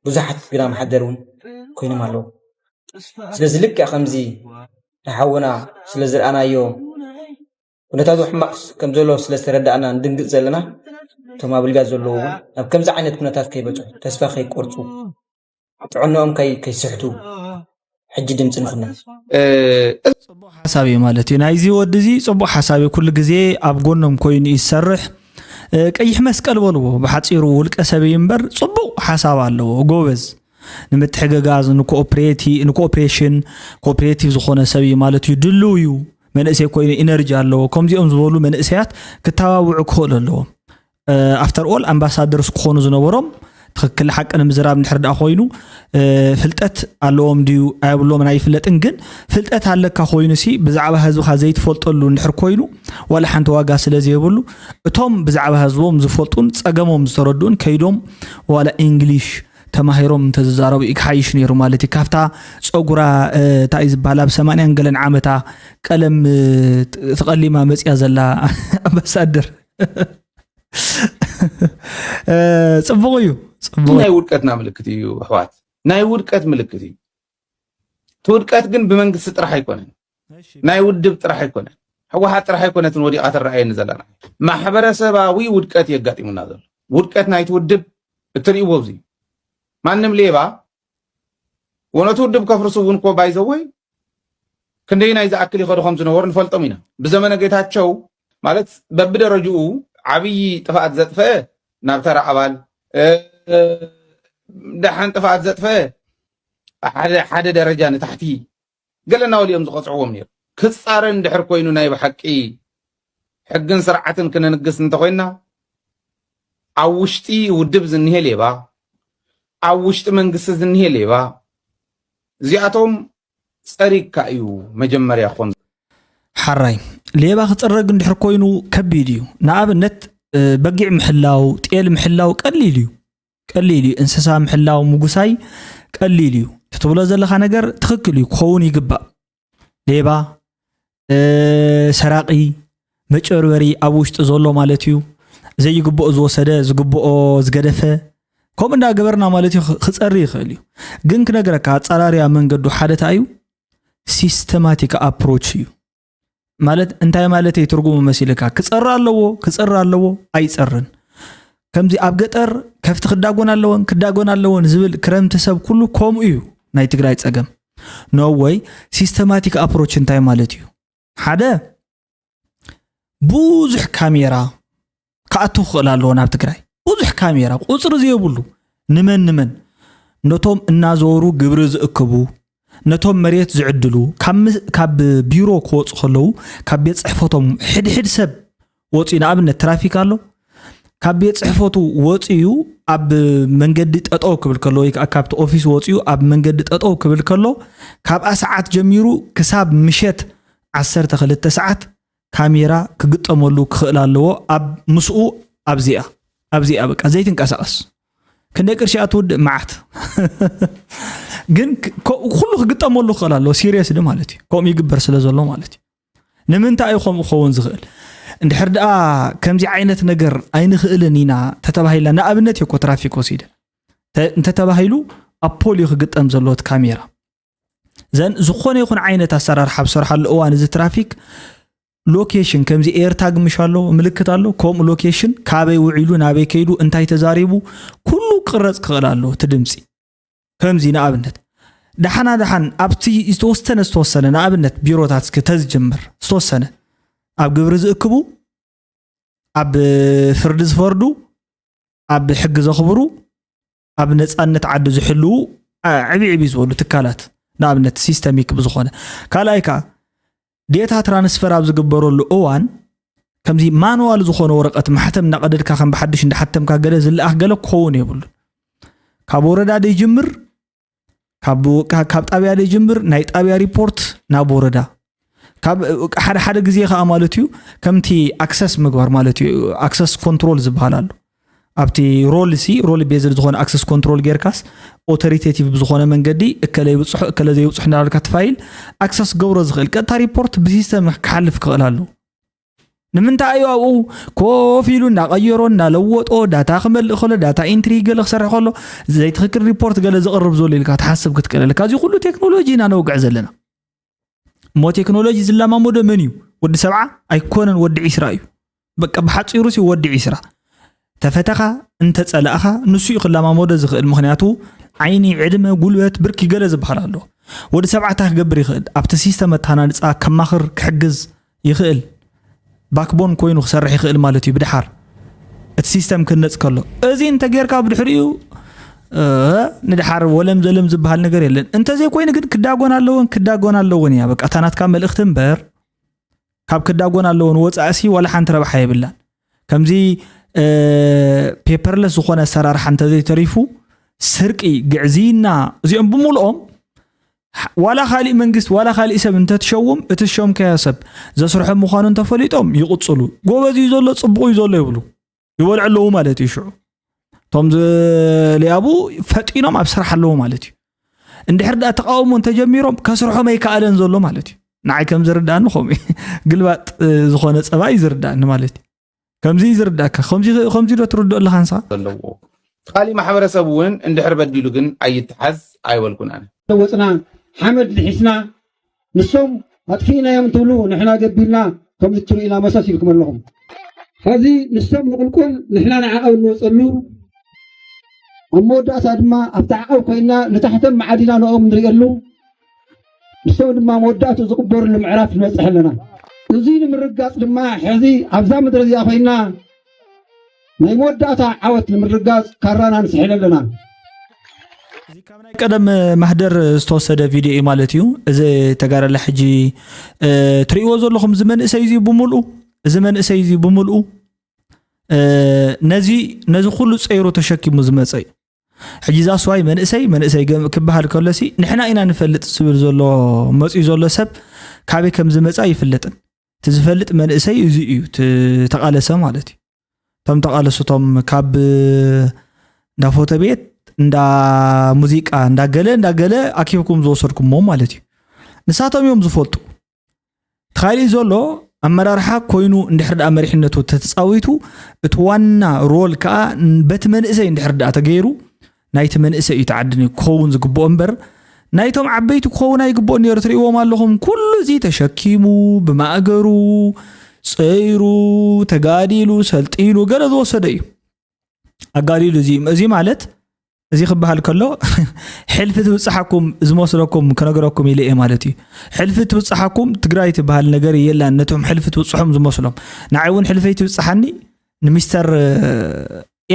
ብዙሓት ግና መሓደር እውን ኮይኖም ኣለዉ። ስለዚ ልክዕ ከምዚ ንሓውና ስለ ዝረኣናዮ ኩነታቱ ሕማቕ ከም ዘሎ ስለ ዝተረዳእና ንድንግፅ ዘለና እቶም ኣብ ልብያ ዘለዉ እውን ናብ ከምዚ ዓይነት ኩነታት ከይበፅሑ ተስፋ ከይቆርፁ ጥዕንኦም ከይስሕቱ ሕጂ ድምፂ ንኹና። ጽቡቕ ሓሳብ እዩ ማለት እዩ። ናይዚ ወዲ እዚ ጽቡቕ ሓሳብ እዩ። ኩሉ ግዜ ኣብ ጎኖም ኮይኑ እዩ ዝሰርሕ። ቀይሕ መስቀል በልዎ ብሓፂሩ ውልቀ ሰብ እዩ እምበር ጽቡቕ ሓሳብ ኣለዎ። ጎበዝ ንምትሕግጋዝ ንኮኦፕሬሽን ኮኦፕሬቲቭ ዝኾነ ሰብ እዩ ማለት እዩ። ድልው እዩ መንእሰይ ኮይኑ ኢነርጂ ኣለዎ። ከምዚኦም ዝበሉ መንእሰያት ክተባብዑ ክኽእሉ ኣለዎም። ኣፍተር ኦል ኣምባሳደርስ ክኾኑ ዝነበሮም ትኽክል ሓቂ ንምዝራብ እንድሕር ደኣ ኮይኑ ፍልጠት ኣለዎም ድዩ ኣየብሎምን ኣይፍለጥን። ግን ፍልጠት ኣለካ ኮይኑ ሲ ብዛዕባ ህዝብኻ ዘይትፈልጠሉ እንድሕር ኮይኑ ዋላ ሓንቲ ዋጋ ስለ ዘየብሉ እቶም ብዛዕባ ህዝቦም ዝፈልጡን ጸገሞም ዝተረድኡን ከይዶም ዋላ ኢንግሊሽ ተማሂሮም እንተዝዛረቡ እዩ ክሓይሽ ነይሩ ማለት እዩ። ካብታ ጸጉራ እንታይ ዝበሃል ኣብ ሰማንያን ገለን ዓመታ ቀለም ተቐሊማ መፅያ ዘላ ኣምባሳደር ፅቡቕ እዩ። ናይ ውድቀትና ምልክት እዩ ኣሕዋት፣ ናይ ውድቀት ምልክት እዩ። እቲ ውድቀት ግን ብመንግስቲ ጥራሕ ኣይኮነን፣ ናይ ውድብ ጥራሕ ኣይኮነን፣ ህወሓት ጥራሕ ኣይኮነትን ወዲቓ ትረኣየኒ ዘለና። ማሕበረሰባዊ ውድቀት የጋጢሙና ዘሎ። ውድቀት ናይቲ ውድብ እትርእይዎ ኣብዚ ማንም ሌባ ወነቱ ውድብ ከፍርሱ እውን እኮ ባይዘወይ ክንደይ ናይ ዝኣክል ይኸዱ ከም ዝነበሩ ንፈልጦም ኢና። ብዘመነ ጌታቸው ማለት በብደረጅኡ ዓብዪ ጥፍኣት ዘጥፈአ ናብ ተራ ኣባል ደሓን ጥፍኣት ዘጥፈአ ሓደ ሓደ ደረጃ ንታሕቲ ገለ እናበሉ እዮም ዝቐፅዕዎም ነይሩ። ክፃረን እንድሕር ኮይኑ ናይ ብሓቂ ሕግን ስርዓትን ክነንግስ እንተኮይንና ኣብ ውሽጢ ውድብ ዝኒሄ ሌባ፣ ኣብ ውሽጢ መንግስቲ ዝኒሄ ሌባ እዚኣቶም ፀሪግካ እዩ መጀመርያ ክኾን ሓራይ ሌባ ክፅረግ እንድሕር ኮይኑ ከቢድ እዩ። ንኣብነት በጊዕ ምሕላው፣ ጤል ምሕላው ቀሊል እዩ። ቀሊል እዩ። እንስሳ ምሕላው፣ ምጉሳይ ቀሊል እዩ። ትትብሎ ዘለኻ ነገር ትኽክል እዩ፣ ክኸውን ይግባእ። ሌባ፣ ሰራቒ፣ መጨርበሪ ኣብ ውሽጢ ዘሎ ማለት እዩ። ዘይግብኦ ዝወሰደ፣ ዝግብኦ ዝገደፈ፣ ከምኡ እንዳገበርና ማለት እዩ ክፀሪ ይኽእል እዩ። ግን ክነግረካ ኣፃራርያ መንገዱ ሓደ እንታይ እዩ? ሲስተማቲክ ኣፕሮች እዩ። ማለት እንታይ ማለት እዩ ትርጉሙ መሲልካ? ክፀሪ ኣለዎ፣ ክፀሪ ኣለዎ፣ ኣይፀርን። ከምዚ ኣብ ገጠር ከፍቲ ክዳጎን ኣለወን፣ ክዳጎን ኣለወን ዝብል ክረምቲ ሰብ ኩሉ ከምኡ እዩ ናይ ትግራይ ፀገም። ኖወይ ሲስተማቲክ ኣፕሮች እንታይ ማለት እዩ? ሓደ ብዙሕ ካሜራ ክኣቱ ክኽእል ኣለዎ ናብ ትግራይ። ብዙሕ ካሜራ ቁፅሪ ዘይብሉ ንመን ንመን ነቶም እናዞሩ ግብሪ ዝእክቡ፣ ነቶም መሬት ዝዕድሉ፣ ካብ ቢሮ ክወፁ ከለዉ ካብ ቤት ፅሕፈቶም ሕድሕድ ሰብ ወፂኡ፣ ንኣብነት ትራፊክ ኣሎ፣ ካብ ቤት ፅሕፈቱ ወፂኡ ኣብ መንገዲ ጠጠው ክብል ከሎ ወይ ከዓ ካብቲ ኦፊስ ወፂኡ ኣብ መንገዲ ጠጠው ክብል ከሎ ካብኣ ሰዓት ጀሚሩ ክሳብ ምሸት ዓሰርተ ክልተ ሰዓት ካሜራ ክግጠመሉ ክኽእል ኣለዎ። ኣብ ምስኡ ኣብዚኣ ኣብዚኣ በቃ ዘይትንቀሳቐስ። ክንደይ ቅርሺ እያ ትውድእ? መዓት። ግን ኩሉ ክግጠመሉ ክኽእል ኣለዎ። ሲሪየስ ድ ማለት እዩ። ከምኡ ይግበር ስለ ዘሎ ማለት እዩ። ንምንታይ እዩ ከምኡ ክኸውን ዝኽእል? እንድሕር ደኣ ከምዚ ዓይነት ነገር ኣይንኽእልን ኢና ተተባሂልና፣ ንኣብነት እየ እኮ ትራፊክ ወሲደ እንተተባሂሉ ኣብ ፖል እዩ ክግጠም ዘለዎ እቲ ካሜራ። ዘን ዝኾነ ይኹን ዓይነት ኣሰራርሓ ኣብ ዝሰርሓሉ እዋን እዚ ትራፊክ ሎኬሽን ከምዚ ኤርታግ ምሽ ኣሎ፣ ምልክት ኣሎ፣ ከምኡ ሎኬሽን ካበይ ውዒሉ ናበይ ከይዱ እንታይ ተዛሪቡ ኩሉ ክቕረፅ ክኽእል ኣለዎ እቲ ድምፂ። ከምዚ ንኣብነት ደሓና ደሓን ኣብቲ ዝተወሰነ ዝተወሰነ ንኣብነት ቢሮታት እስኪ ተዝጅምር ዝተወሰነ ኣብ ግብሪ ዝእክቡ፣ ኣብ ፍርዲ ዝፈርዱ፣ ኣብ ሕጊ ዘኽብሩ፣ ኣብ ነፃነት ዓዲ ዝሕልዉ ዕብይ ዕብይ ዝበሉ ትካላት ንኣብነት ሲስተሚክ ብዝኾነ። ካልኣይ ከዓ ዴታ ትራንስፈር ኣብ ዝግበረሉ እዋን ከምዚ ማኑዋል ዝኾነ ወረቐት ማሕተም እናቐደድካ ከም ብሓድሽ እንዳሓተምካ ገለ ዝለኣኽ ገለ ክኸውን የብሉን። ካብ ወረዳ ደይጅምር ካብ ጣብያ ደይጅምር ናይ ጣብያ ሪፖርት ናብ ወረዳ። ሓደ ሓደ ግዜ ከዓ ማለት እዩ ከምቲ ኣክሰስ ምግባር ማለት እዩ። ኣክሰስ ኮንትሮል ዝበሃል ኣሎ። ኣብቲ ሮል ሲ ሮል ቤዝድ ዝኾነ ኣክሰስ ኮንትሮል ጌርካስ ኦቶሪቴቲቭ ብዝኾነ መንገዲ እከለ ይብፅሑ እከለ ዘይብፅሑ እንዳበልካ እቲ ፋይል ኣክሰስ ገብሮ ዝኽእል ቀጥታ ሪፖርት ብሲስተም ክሓልፍ ክኽእል ኣለዎ። ንምንታይ እዩ ኣብኡ ኮፍ ኢሉ እናቐየሮ እናለወጦ ዳታ ክመልእ ከሎ ዳታ ኢንትሪ ገለ ክሰርሕ ከሎ ዘይትኽክል ሪፖርት ገለ ዘቕርብ ዘሎ ኢልካ ትሓስብ ክትክእል ኣለካ። እዚ ኩሉ ቴክኖሎጂ ኢና ነውግዕ ዘለና። እሞ ቴክኖሎጂ ዝለማመዶ መን እዩ? ወዲ ሰብዓ ኣይኮነን፣ ወዲ ዒስራ እዩ። በቃ ብሓፂሩ ሲ ወዲ ዒስራ ተፈተኻ እንተፀላእኻ ንሱ እዩ ክለማመዶ ዝኽእል። ምኽንያቱ ዓይኒ፣ ዕድመ፣ ጉልበት፣ ብርኪ ገለ ዝበሃል ኣሎ። ወዲ ሰብዓ እንታይ ክገብር ይኽእል? ኣብቲ ሲስተም ኣተሃናንፃ ከማኽር ክሕግዝ ይኽእል። ባክቦን ኮይኑ ክሰርሕ ይኽእል ማለት እዩ። ብድሓር እቲ ሲስተም ክነፅ ከሎ እዚ እንተጌርካ ብድሕሪኡ ንድሓር ወለም ዘለም ዝበሃል ነገር የለን። እንተዘይኮይኑ ግን ክዳጎን ኣለዎን ክዳጎን ኣለዎን እያ። በቃ እታ ናትካ መልእኽቲ እምበር ካብ ክዳጎን ኣለዎን ወፃእሲ ዋላ ሓንቲ ረብሓ የብላን። ከምዚ ፔፐርለስ ዝኾነ ኣሰራርሓ እንተዘይተሪፉ ስርቂ፣ ግዕዝይና እዚኦም ብምልኦም ዋላ ካሊእ መንግስቲ ዋላ ካሊእ ሰብ እንተትሸውም እቲ ዝሸምካዮ ሰብ ዘስርሖም ምዃኑ እንተፈሊጦም ይቕፅሉ። ጎበዝ እዩ ዘሎ፣ ፅቡቕ እዩ ዘሎ ይብሉ፣ ይበልዑ ኣለዉ ማለት እዩ። ሽዑ እቶም ዝልያቡ ፈጢኖም ኣብ ስራሕ ኣለዉ ማለት እዩ። እንድሕር ደኣ ተቃውሞ እንተጀሚሮም ከስርሖም ኣይከኣለን ዘሎ ማለት እዩ። ንዓይ ከም ዝርዳእኒ ከምኡ እዩ። ግልባጥ ዝኾነ ፀባይ እዩ ዝርዳእኒ ማለት እዩ። ከምዚ እዩ ዝርዳእካ። ከምዚ ዶ ትርድኦ ኣለኻ ንስኻ? ዘለዎ ካሊእ ማሕበረሰብ እውን እንድሕር በዲሉ ግን ኣይተሓዝ ኣይበልኩን ኣነ። ተወፅና ሓመድ ልሒስና ንሶም ኣጥፊእናዮም እንትብሉ ንሕና ገቢልና ከምዚ ትርእዩና መሰስ ኢልኩም ኣለኹም። ሕዚ ንሶም ንቁልቁል ንሕና ንዓቐብ እንወፀሉ ኣብ መወዳእታ ድማ ኣብቲ ዓቐብ ኮይንና ንታሕቶም መዓዲና ንኦም ንሪእሉ ንሶም ድማ መወዳእቱ ዝቕበርሉ ምዕራፍ ንበፅሕ ኣለና። እዚ ንምርጋፅ ድማ ሕዚ ኣብዛ ምድሪ እዚኣ ኮይንና ናይ መወዳእታ ዓወት ንምርጋፅ ካራና ንስሕል ኣለና። እዚ ካብ ናይ ቀደም ማህደር ዝተወሰደ ቪድዮ እዩ ማለት እዩ። እዚ ተጋዳላይ ሕጂ ትርእይዎ ዘለኹም እዚ መንእሰይ እዚ ብምልኡ እዚ መንእሰይ እዚ ብምልኡ ነዚ ነዚ ኩሉ ፀይሩ ተሸኪሙ ዝመፀ እዩ። ሕጂ እዛ ስዋይ መንእሰይ መንእሰይ ክበሃል ከሎሲ ንሕና ኢና ንፈልጥ ዝብል ዘሎ መፅዩ ዘሎ ሰብ ካበይ ከም ዝመፃ ይፍለጥን። እቲ ዝፈልጥ መንእሰይ እዚ እዩ፣ እቲ ተቓለሰ ማለት እዩ። እቶም ተቓለስቶም ካብ እንዳ ፎቶ ቤት፣ እንዳ ሙዚቃ፣ እንዳ ገለ፣ እንዳ ገለ ኣኪብኩም ዝወሰድኩሞ ማለት እዩ። ንሳቶም እዮም ዝፈልጡ። እቲ ካሊእ ዘሎ ኣመራርሓ ኮይኑ እንድሕር ደኣ መሪሕነቱ ተተጻዊቱ፣ እቲ ዋና ሮል ከኣ በቲ መንእሰይ እንድሕር ደኣ ተገይሩ፣ ናይቲ መንእሰይ እዩ ተዓድኒ ክኸውን ዝግብኦ እምበር፣ ናይቶም ዓበይቲ ክኸውን ኣይግብኦን ነይሩ። ትርእይዎም ኣለኹም፣ ኩሉ እዚ ተሸኪሙ፣ ብማእገሩ፣ ጸይሩ፣ ተጋዲሉ፣ ሰልጢኑ፣ ገለ ዝወሰደ እዩ። ኣጋዲሉ እዚ፣ እዚ ማለት፣ እዚ ክበሃል ከሎ፣ ሕልፊ ትብጽሓኩም ዝመስለኩም ክነግረኩም ኢለ እየ ማለት እዩ። ሕልፊ ትብጽሓኩም ትግራይ ትበሃል ነገር የላን፣ ነቶም ሕልፊ ትብጽሖም ዝመስሎም። ንዓይ እውን ሕልፈይ ትብጽሓኒ፣ ንሚስተር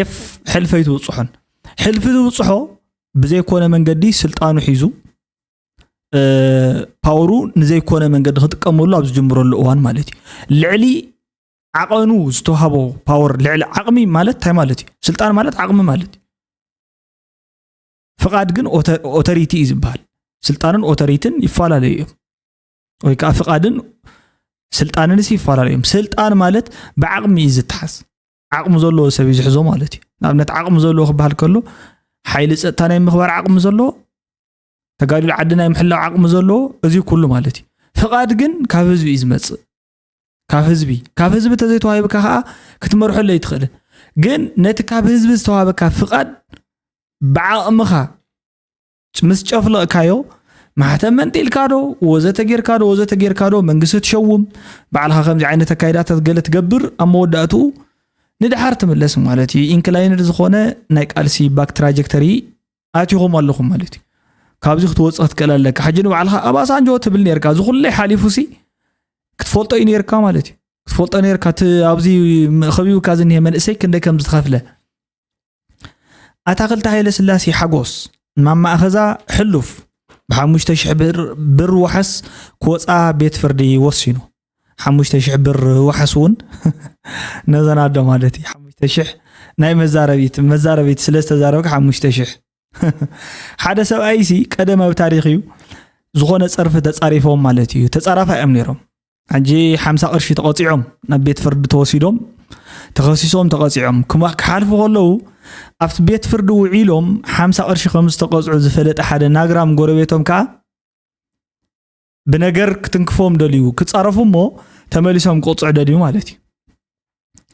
ኤፍ ሕልፈይ ትብጽሖን። ሕልፊ ትብጽሖ ብዘይኮነ መንገዲ ስልጣኑ ሒዙ፣ እ፣ ፓወሩ ንዘይኮነ መንገዲ ክጥቀመሉ ኣብ ዝጅምረሉ እዋን ማለት እዩ። ልዕሊ ዓቐኑ ዝተዋህቦ ፓወር፣ ልዕሊ ዓቕሚ ማለት እንታይ ማለት እዩ? ስልጣን ማለት ዓቕሚ ማለት እዩ። ፍቓድ ግን ኦተ-፣ ኦቶሪቲ እዩ ዝበሃል። ስልጣንን ኦቶሪትን ይፈላለዩ እዮም። ወይ ከዓ ፍቓድን ስልጣንንስ ይፈላለዩ እዮም። ስልጣን ማለት ብዓቕሚ እዩ ዝተሓዝ። ዓቕሚ ዘለዎ ሰብ እዩ ዝሕዞ ማለት እዩ። ንኣብነት ዓቕሚ ዘለዎ ክበሃል ከሎ ሓይሊ ጸጥታ ናይ ምኽባር ዓቕሚ ዘለዎ፣ ተጋዲሉ ዓዲ ናይ ምሕላው ዓቕሚ ዘለዎ፣ እዚ ኩሉ ማለት እዩ። ፍቓድ ግን ካብ ህዝቢ እዩ ዝመጽእ። ካብ ህዝቢ፣ ካብ ህዝቢ ተዘይተዋሂብካ ከዓ ክትመርሐሉ ኣይትኽእልን። ግን ነቲ ካብ ህዝቢ ዝተዋሃበካ ፍቓድ ብዓቕምኻ ምስ ጨፍለቕካዮ፣ ማሕተም መንጢልካ ዶ፣ ወዘተ ጌርካ ዶ፣ ወዘተ ጌርካ ዶ፣ መንግስቲ ትሸውም፣ ባዕልኻ ከምዚ ዓይነት ኣካይዳታት ገለ ትገብር፣ ኣብ መወዳእትኡ ንድሓር ትምለስ ማለት እዩ። ኢንክላይንድ ዝኾነ ናይ ቃልሲ ባክ ትራጀክተሪ ኣቲኹም ኣለኹም ማለት እዩ። ካብዚ ክትወፅእ ክትክእል ኣለካ። ሕጂ ንባዕልኻ ኣባሳንጆ ትብል ኔርካ፣ እዚ ኩለይ ሓሊፉ ሲ ክትፈልጦ እዩ ኔርካ ማለት እዩ። ክትፈልጦ ኔርካ፣ እቲ ኣብዚ ከቢቡካ ዝኒሄ መንእሰይ ክንደይ ከም ዝተኸፍለ። ኣታኽልቲ ሃይለ ስላሴ ሓጎስ፣ ማማ ኣኸዛ ሕሉፍ፣ ብሓሙሽተ ሽሕ ብር፣ ብር ዋሕስ ክወፃ ቤት ፍርዲ ወሲኑ። ሓሙሽተ ሽሕ ብር ዋሕስ እውን ነዘን ኣዶ ማለት እዩ። ሓሙሽተ ሽሕ ናይ መዛረቢት፣ መዛረቢት ስለ ዝተዛረብካ ሓሙሽተ ሽሕ። ሓደ ሰብኣይ ሲ ቀደም ኣብ ታሪኽ እዩ ዝኾነ ጸርፊ ተጻሪፎም ማለት እዩ። ተጻራፋ እዮም ነይሮም። ሕጂ ሓምሳ ቅርሺ ተቐጺዖም ናብ ቤት ፍርዲ ተወሲዶም፣ ተኸሲሶም ተቐጺዖም። ክማ-፣ ክሓልፉ ከለዉ ኣብቲ ቤት ፍርዲ ውዒሎም ሓምሳ ቅርሺ ከም ዝተቐጽዑ ዝፈለጠ ሓደ ናግራም ጎረቤቶም ከኣ ብነገር ክትንክፎም ደልዩ፣ ክጻረፉ እሞ ተመሊሶም ክቕጽዑ ደልዩ ማለት እዩ።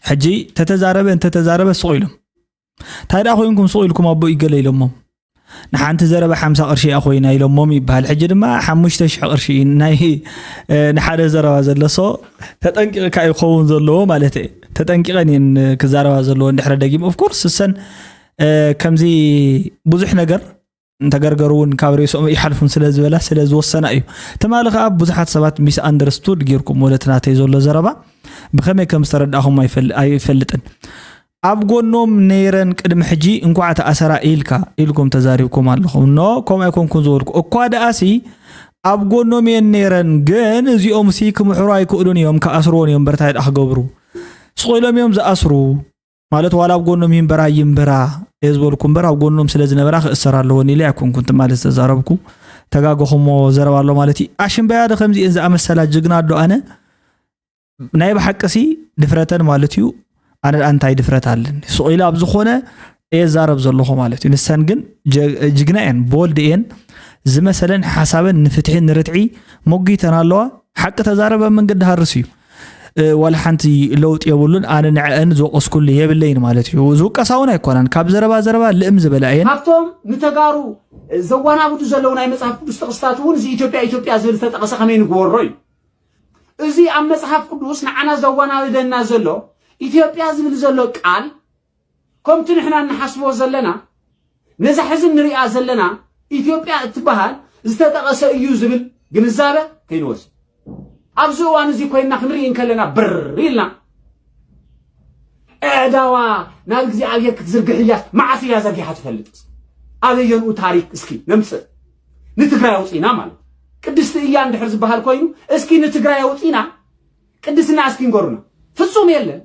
ሕጂ ተተዛረበ እንተተዛረበ ስቕ ኢሎም። እንታይ ደኣ ኮይንኩም ስቕ ኢልኩም ኣቦ ይገለ ኢሎሞም። ንሓንቲ ዘረባ ሓምሳ ቅርሺ እያ ኮይና ኢሎሞም ይበሃል። ሕጂ ድማ ሓሙሽተ ሽሕ ቅርሺ እዩ ናይ፣ እ፣ ንሓደ ዘረባ ዘሎ። ሶ ተጠንቂቕካ እዩ ክኸውን ዘለዎ ማለት እየ። ተጠንቂቐን እየን ክዛረባ ዘለዎ እንድሕረ ደጊም። ኦፍ ኮርስ እሰን፣ እ፣ ከምዚ ብዙሕ ነገር እንተገርገሩ እውን ካብ ርእሶም ይሓልፉን ስለ ዝበላ፣ ስለ ዝወሰና እዩ። ትማሊ ከኣ ብዙሓት ሰባት ሚስ ኣንደርስቱድ ጌርኩም፣ ወለቲ ናተይ ዘሎ ዘረባ ብኸመይ ከም ዝተረዳእኹም ኣይፈል-፣ ኣይፈልጥን። ኣብ ጎኖም ነይረን ቅድሚ ሕጂ እንኳዕ ተኣሰራ ኢልካ፣ ኢልኩም ተዛሪብኩም ኣለኹም። ኖ፣ ከምኡ ኣይኮንኩን ዝበልኩ። እኳ ደኣሲ ኣብ ጎኖም እየን ነይረን፣ ግን እዚኦም ሲ ክምሕሩ ኣይክእሉን እዮም፣ ክኣስርዎን እዮም፣ በርታይ ደኣ ክገብሩ። ስቕ ኢሎም እዮም ዝኣስሩ። ማለት ዋላ ኣብ ጎኖም ይንበራ ይንበራ እየ ዝበልኩ እምበር፣ ኣብ ጎኖም ስለ ዝነበራ ክእሰር ኣለወን ኢለ ኣይኮንኩን ትማሊ ዝተዛረብኩ። ተጋገኹሞ ዘረባ ኣሎ ማለት እዩ። ኣሽምበያ ዶ ከምዚአን ዝኣመሰላ ጅግና ኣዶ ኣነ ናይ ብሓቅሲ ድፍረተን ማለት እዩ። ኣነ ደኣ እንታይ ድፍረት ኣለኒ? ስቕ ኢለ ኣብ ዝኾነ እየ ዛረብ ዘለኹ ማለት እዩ። ንሰን ግን ጀ-፣ ጅግና እየን፣ ቦልድ እየን። ዝመሰለን ሓሳበን ንፍትሒ ንርትዒ ሞጊተን ኣለዋ። ሓቂ ተዛረብ ኣብ መንገዲ ሃርስ እዩ። እ፣ ዋላ ሓንቲ ለውጢ የብሉን። ኣነ ንዐአን ዝወቀስኩሉ የብለይን ማለት እዩ። ዝውቀሳ እውን ኣይኮናን። ካብ ዘረባ ዘረባ ልእም ዝበላ እየን። ካብቶም ንተጋሩ ዘዋናብዱ ዘለዉ ናይ መጽሓፍ ቅዱስ ጥቕስታት እውን እዚ ኢትዮጵያ፣ ኢትዮጵያ ዝብል ዝተጠቐሰ ከመይ ንግበሮ እዩ። እዚ ኣብ መጽሓፍ ቅዱስ ንዓና ዘዋናብደና ዘሎ ኢትዮጵያ ዝብል ዘሎ ቃል ከምቲ ንሕና እንሓስቦ ዘለና፣ ነዛ ሕዚ እንሪኣ ዘለና ኢትዮጵያ እትበሃል ዝተጠቐሰ እዩ ዝብል ግንዛበ ከይንወስድ። ኣብዚ እዋን እዚ ኮይንና ክንርኢ እንከለና ብር ኢልና፣ ኣእዳዋ ናብ እግዚኣብሔር ክትዝርግሕ እያስ፣ መዓስ እያ ዘርጊሓ ትፈልጥስ? ኣበየንኡ ታሪክ እስኪ ነምጽእ። ንትግራይ ኣውጺና ማለት። ቅድስቲ እያ እንድሕር ዝበሃል ኮይኑ፣ እስኪ ንትግራይ ኣውጺና፣ ቅድስና እስኪ ንገሩና። ፍጹም የለን።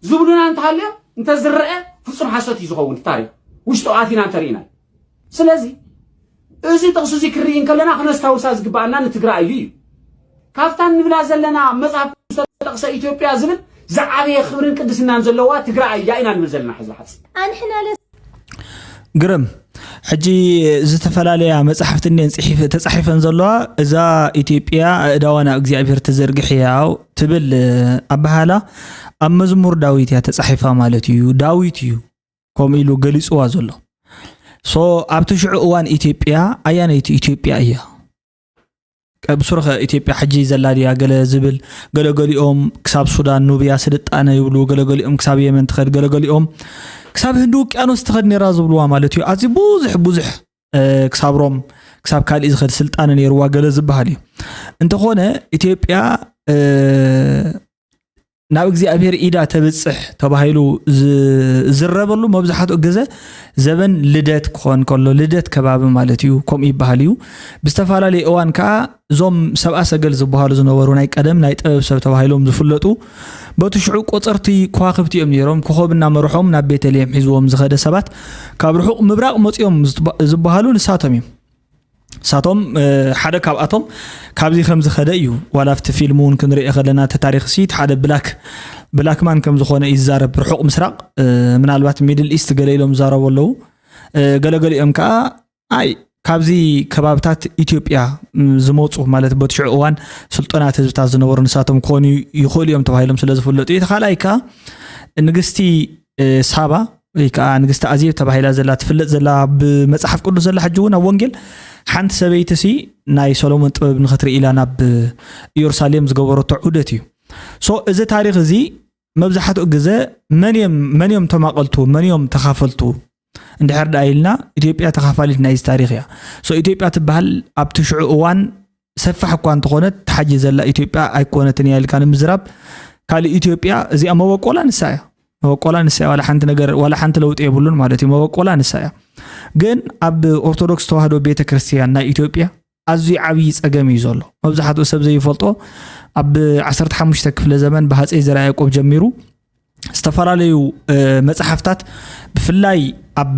ዝብሉና እንተሃልዮም፣ እንተዝረአ፣ ፍጹም ሓሶት እዩ ዝኸውን እቲ ታሪክ። ውሽጡ ኣቲና እንተርኢና። ስለዚ፣ እዚ ጥቕሲ እዚ ክርኢ እንከለና ክነስታውሳ ዝግበኣና ንትግራይ እዩ እዩ። ካብታ ንብላ ዘለና መጽሓፍ ቅዱስ ጥቕሰ ኢትዮጵያ ዝብል ዝዓበየ ክብርን ቅድስናን ዘለዋ ትግራይ እያ ኢና ንብል ዘለና ሕዚ ሓፂ ኣንሕና ለ ግርም። ሕጂ ዝተፈላለያ መጻሕፍቲ እኔን ጽሒፍ- ተጻሒፈን ዘለዋ፣ እዛ ኢትዮጵያ ኣእዳዋ ናብ እግዚኣብሔር ትዘርግሕ እያ ትብል ኣበሃላ ኣብ መዝሙር ዳዊት እያ ተጻሒፋ ማለት እዩ። ዳዊት እዩ ከምኡ ኢሉ ገሊጽዋ ዘሎ። ሶ ኣብቲ ሽዑ እዋን ኢትዮጵያ ኣያነይቲ ኢትዮጵያ እያ? ብሱርኸ ኢትዮጵያ ሕጂ ዘላ ድያ ገለ ዝብል፣ ገለገሊኦም ክሳብ ሱዳን ኑብያ ስልጣነ ይብሉ፣ ገለገሊኦም ክሳብ የመን ትኸድ፣ ገለገሊኦም ክሳብ ህንዲ ውቅያኖስ ትኸድ ነይራ ዝብልዋ ማለት እዩ። ኣዝዩ ብዙሕ ብዙሕ ክሳብ ሮም ክሳብ ካልእ ዝኸድ ስልጣነ ነይርዋ ገለ ዝበሃል እዩ። እንተኾነ ኢትዮጵያ ናብ እግዚኣብሔር ኢዳ ተብፅሕ ተባሂሉ ዝዝረበሉ መብዛሕትኡ ግዘ ዘበን ልደት ክኾን ከሎ፣ ልደት ከባቢ ማለት እዩ፣ ከምኡ ይበሃል እዩ። ብዝተፈላለየ እዋን ከዓ እዞም ሰብኣ ሰገል ዝበሃሉ ዝነበሩ ናይ ቀደም ናይ ጥበብ ሰብ ተባሂሎም ዝፍለጡ፣ በቲ ሽዑ ቆፀርቲ ከዋክብቲ እዮም ነይሮም። ኮኸብ እናመርሖም ናብ ቤተልሔም ሒዝዎም ዝኸደ ሰባት ካብ ርሑቕ ምብራቕ መፂኦም ዝበሃሉ ንሳቶም እዮም። ንሳቶም ሓደ ካብኣቶም ካብዚ ከም ዝኸደ እዩ። ዋላ ኣብቲ ፊልም እውን ክንሪኦ ከለና እቲ ታሪክ ሲ ሓደ ብላክ ብላክማን ከም ዝኾነ እዩ ዝዛረብ። ርሑቕ ምስራቕ ምናልባት ሚድል ኢስት ገለ ኢሎም ዝዛረቡ ኣለዉ። ገለገሊኦም ከዓ ኣይ ካብዚ ከባብታት ኢትዮጵያ ዝመፁ ማለት በቲ ሽዑ እዋን ስልጡናት ህዝብታት ዝነበሩ ንሳቶም ክኾኑ ይኽእሉ እዮም ተባሂሎም ስለ ዝፍለጡ እዩ። እቲ ካልኣይ ከዓ ንግስቲ ሳባ ወይ ከዓ ንግስቲ ኣዜብ ተባሂላ ዘላ ትፍለጥ ዘላ ብመፅሓፍ ቅዱስ ዘላ ሕጂ እውን ኣብ ወንጌል ሓንቲ ሰበይቲ ሲ ናይ ሰሎሞን ጥበብ ንክትርኢ ኢላ ናብ ኢየሩሳሌም ዝገበረቶ ዑደት እዩ። ሶ እዚ ታሪክ እዚ መብዛሕትኡ ግዘ መን እዮም መን እዮም ተማቐልቱ መን እዮም ተኻፈልቱ እንድሕር ደኣ ኢልና ኢትዮጵያ ተኻፋሊት ናይዚ ታሪክ እያ። ሶ ኢትዮጵያ ትበሃል ኣብቲ ሽዑ እዋን ሰፋሕ እኳ እንተኾነት ተሓጂ ዘላ ኢትዮጵያ ኣይኮነትን እያ ኢልካ ንምዝራብ ካልእ ኢትዮጵያ እዚኣ መበቆላ ንሳ እያ። መበቆላ ንሳ እያ። ዋላ ሓንቲ ነገር ዋላ ሓንቲ ለውጢ የብሉን ማለት እዩ። መበቆላ ንሳ እያ። ግን ኣብ ኦርቶዶክስ ተዋህዶ ቤተ ክርስቲያን ናይ ኢትዮጵያ ኣዝዩ ዓብዪ ፀገም እዩ ዘሎ። መብዛሕትኡ ሰብ ዘይፈልጦ ኣብ ዓሰርተ ሓሙሽተ ክፍለ ዘመን ብሃፀይ ዘርኣ ያዕቆብ ጀሚሩ ዝተፈላለዩ መፅሓፍታት ብፍላይ ኣብ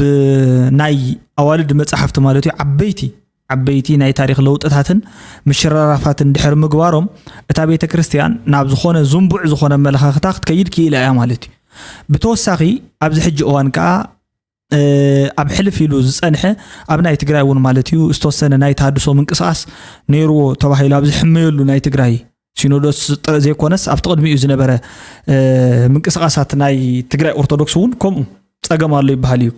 ናይ ኣዋልድ መፅሓፍቲ ማለት እዩ ዓበይቲ ዓበይቲ ናይ ታሪክ ለውጥታትን ምሽራራፋትን ድሕሪ ምግባሮም እታ ቤተ ክርስቲያን ናብ ዝኾነ ዝንቡዕ ዝኾነ ኣመለኻኽታ ክትከይድ ክኢላ እያ ማለት እዩ። ብተወሳኺ ኣብዚ ሕጂ እዋን ከዓ ኣብ ሕልፍ ኢሉ ዝፀንሐ ኣብ ናይ ትግራይ እውን ማለት እዩ ዝተወሰነ ናይ ተሃድሶ ምንቅስቃስ ነይርዎ ተባሂሉ ኣብ ዝሕመየሉ ናይ ትግራይ ሲኖዶስ ጥረ ዘይኮነስ ኣብቲ ቅድሚኡ ዝነበረ ምንቅስቃሳት ናይ ትግራይ ኦርቶዶክስ እውን ከምኡ ፀገም ኣሎ ይበሃል እዩ።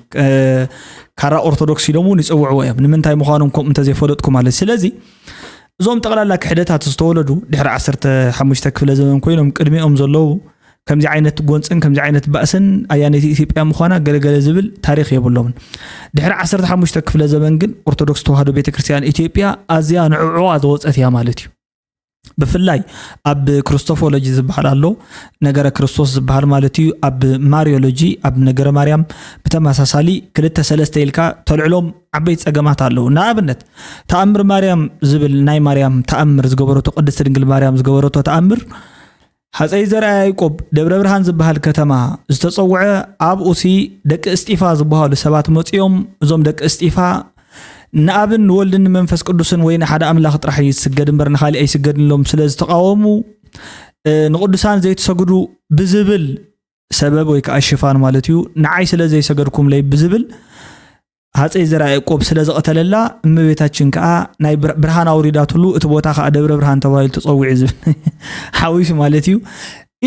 ካራ ኦርቶዶክስ ኢሎም እውን ይፀውዕዎ እዮም። ንምንታይ ምዃኖም ከምኡ እንተዘይፈለጥኩ ማለት ስለዚ እዞም ጠቕላላ ክሕደታት ዝተወለዱ ድሕሪ ዓሰርተ ሓሙሽተ ክፍለ ዘመን ኮይኖም ቅድሚኦም ዘለዉ ከምዚ ዓይነት ጎንፅን ከምዚ ዓይነት ባእስን ኣያነይቲ ኢትዮጵያ ምዃና ገለገለ ዝብል ታሪክ የብሎምን። ድሕሪ ዓሰርተ ሓሙሽተ ክፍለ ዘመን ግን ኦርቶዶክስ ተዋህዶ ቤተክርስትያን ኢትዮጵያ ኣዝያ ንዕዑዋ ዝወፀት እያ ማለት እዩ። ብፍላይ ኣብ ክርስቶፎሎጂ ዝበሃል ኣሎ፣ ነገረ ክርስቶስ ዝበሃል ማለት እዩ። ኣብ ማርዮሎጂ ኣብ ነገረ ማርያም ብተመሳሳሊ ክልተ ሰለስተ ኢልካ ተልዕሎም ዓበይቲ ፀገማት ኣለዉ። ንኣብነት ተኣምር ማርያም ዝብል ናይ ማርያም ተኣምር ዝገበረቶ ቅድስቲ ድንግል ማርያም ዝገበረቶ ተኣምር ሃፀይ ዘርኣ ያዕቆብ ደብረ ብርሃን ዝበሃል ከተማ ዝተፀውዐ ኣብኡ ሲ ደቂ እስጢፋ ዝበሃሉ ሰባት መፂኦም እዞም ደቂ እስጢፋ ንኣብን ንወልድን ንመንፈስ ቅዱስን ወይ ንሓደ ኣምላኽ ጥራሕ እዩ ዝስገድ እምበር ንኻሊእ ኣይስገድን ኢሎም ስለ ዝተቃወሙ ንቅዱሳን ዘይትሰግዱ ብዝብል ሰበብ ወይ ከዓ ሽፋን ማለት እዩ ንዓይ ስለ ዘይሰገድኩምለይ ብዝብል ሃፀይ ዘርኣ ያዕቆብ ስለ ዝቐተለላ እመቤታችን ከዓ ናይ ብርሃን ኣውሪዳትሉ እቲ ቦታ ከዓ ደብረ ብርሃን ተባሂሉ ተፀዊዑ ዝብል ሓዊሱ ማለት እዩ።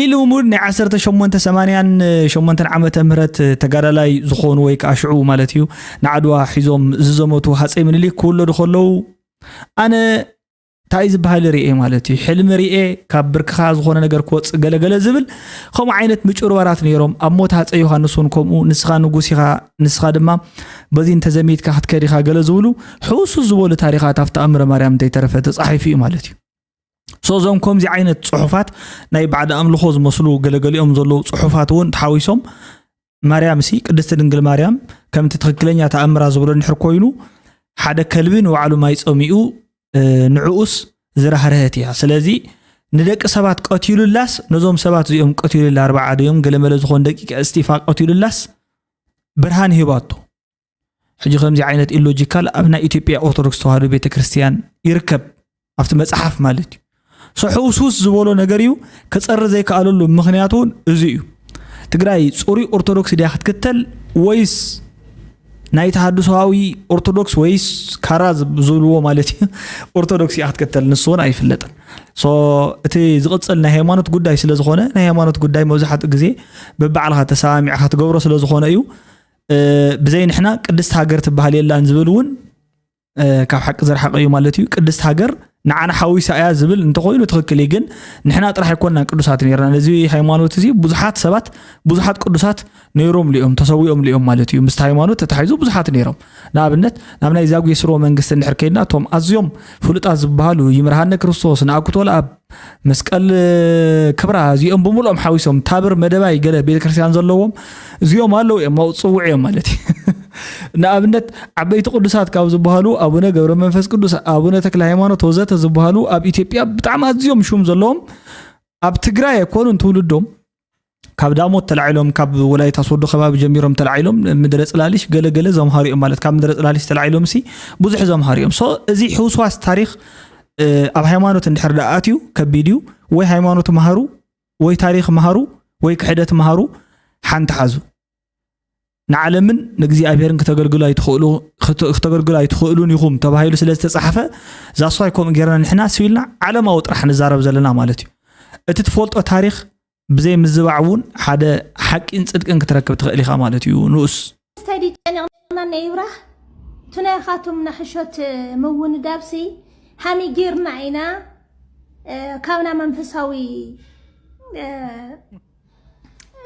ኢሉ ሙድ ናይ ዓሰርተ ሸሞንተ ሰማንያን ሸሞንተን ዓመተ ምህረት ተጋዳላይ ዝኾኑ ወይ ከዓ ሽዑ ማለት እዩ ንዓድዋ ሒዞም ዝዘመቱ ሃፀይ ምኒልክ ክውለዱ ከለዉ ኣነ እንታይ ዝበሃል ርኤ ማለት እዩ ሕልሚ ርኤ ካብ ብርክኻ ዝኾነ ነገር ክወፅእ ገለገለ ዝብል ከምኡ ዓይነት ምጭርባራት ነይሮም። ኣብ ሞት ሃፀይ ዮሃንስ እውን ከምኡ ንስኻ ንጉስ ኢኻ ንስኻ ድማ በዚ እንተዘሚትካ ክትከድ ኢኻ ገለ ዝብሉ ሕውሱ ዝበሉ ታሪኻት ኣብ ተኣምረ ማርያም እንተይተረፈ ተፃሒፉ እዩ ማለት እዩ። ሶ እዞም ከምዚ ዓይነት ፅሑፋት ናይ ባዕዲ ኣምልኾ ዝመስሉ ገለገሊኦም ዘለዉ ፅሑፋት እውን ተሓዊሶም ማርያም ሲ ቅድስቲ ድንግል ማርያም ከምቲ ትኽክለኛ ተኣምራ ዝብሎ እንድሕር ኮይኑ ሓደ ከልቢ ንባዕሉ ማይ ፀሚኡ ንዕኡስ ዝራህርሀት እያ። ስለዚ ንደቂ ሰባት ቀትሉላስ ነዞም ሰባት እዚኦም ቀትሉላ ኣርባዓ ድዮም ገለመለ ዝኾን ደቂቀ እስጢፋ ቀትሉላስ ብርሃን ሂባቶ። ሕጂ ከምዚ ዓይነት ኢሎጂካል ኣብ ናይ ኢትዮጵያ ኦርቶዶክስ ተዋህዶ ቤተክርስትያን ይርከብ ኣብቲ መፅሓፍ ማለት እዩ። ሕውስውስ ዝበሎ ነገር እዩ። ክፀሪ ዘይከኣለሉ ምክንያት እውን እዚ እዩ። ትግራይ ፅሩይ ኦርቶዶክስ ድያ ክትክተል ወይስ ናይ ተሃድሶዊ ኦርቶዶክስ ወይስ ካራ ዝብልዎ ማለት እዩ ኦርቶዶክስ እያ ክትክተል፣ ንሱ እውን ኣይፍለጥን። ሶ እቲ ዝቕፅል ናይ ሃይማኖት ጉዳይ ስለ ዝኾነ፣ ናይ ሃይማኖት ጉዳይ መብዛሕትኡ ግዜ በባዕልኻ ተሰማሚዕኻ ትገብሮ ስለ ዝኾነ እዩ። ብዘይ ንሕና ቅድስት ሃገር ትበሃል የላን ዝብል እውን ካብ ሓቂ ዝረሓቐ እዩ ማለት እዩ። ቅድስት ሃገር ንዓና ሓዊሳ እያ ዝብል እንተኾይኑ ትኽክል እዩ። ግን ንሕና ጥራሕ ኣይኮንና ቅዱሳት ነርና። ነዚ ሃይማኖት እዚ ብዙሓት ሰባት፣ ብዙሓት ቅዱሳት ነይሮም ልኦም፣ ተሰዊኦም ልኦም ማለት እዩ። ምስቲ ሃይማኖት ተታሒዙ ብዙሓት ነይሮም። ንኣብነት ናብ ናይ ዛጉዌ ስርወ መንግስቲ እንድሕር ከይድና፣ እቶም ኣዝዮም ፍሉጣት ዝበሃሉ ይምርሃነ ክርስቶስ፣ ንኣኩቶ ለኣብ፣ መስቀል ክብራ፣ እዚኦም ብምልኦም ሓዊሶም፣ ታብር መደባይ ገለ ቤተክርስትያን ዘለዎም እዚኦም ኣለዉ እዮም፣ ኣብኡ ፅውዕ እዮም ማለት እዩ። ንኣብነት ዓበይቲ ቅዱሳት ካብ ዝበሃሉ ኣቡነ ገብረ መንፈስ ቅዱስ፣ ኣቡነ ተክለ ሃይማኖት ወዘተ ዝበሃሉ ኣብ ኢትዮጵያ ብጣዕሚ ኣዝዮም ሹም ዘለዎም፣ ኣብ ትግራይ ኣይኮኑን ትውልዶም፣ ካብ ዳሞት ተላዒሎም፣ ካብ ወላይታ ሶዶ ከባቢ ጀሚሮም ተላዒሎም ምድረ ፅላሊሽ ገለገለ ዘምሃሩ እዮም ማለት። ካብ ምድረ ፅላሊሽ ተላዒሎም ሲ ብዙሕ ዘምሃሩ እዮም። ሶ እዚ ሕውስዋስ ታሪክ ኣብ ሃይማኖት እንድሕር ደኣ ኣትዩ ከቢድ እዩ። ወይ ሃይማኖት መሃሩ፣ ወይ ታሪክ መሃሩ፣ ወይ ክሕደት መሃሩ። ሓንቲ ሓዙ። ንዓለምን ንእግዚኣብሔርን ክተገልግሉ ኣይትኽእሉ፣ ክተ-፣ ክተገልግሉ ኣይትኽእሉን ኢኹም ተባሂሉ ስለ ዝተጻሕፈ፣ ዛስዋይ ከምኡ ጌርና ንሕና ስቢልና ዓለማዊ ጥራሕ ንዛረብ ዘለና ማለት እዩ። እቲ ትፈልጦ ታሪኽ ብዘይ ምዝባዕ እውን ሓደ ሓቂን ጽድቅን ክትረክብ ትኽእል ኢኻ ማለት እዩ። ንኡስ። ስተዲ ጨኒቕና ነይብራህ ቱናይኻቱም ናሕሾት ምውንዳብሲ ሃሚ ጌርና ኢና፣ እ፣ ካብና መንፈሳዊ፣ እ፣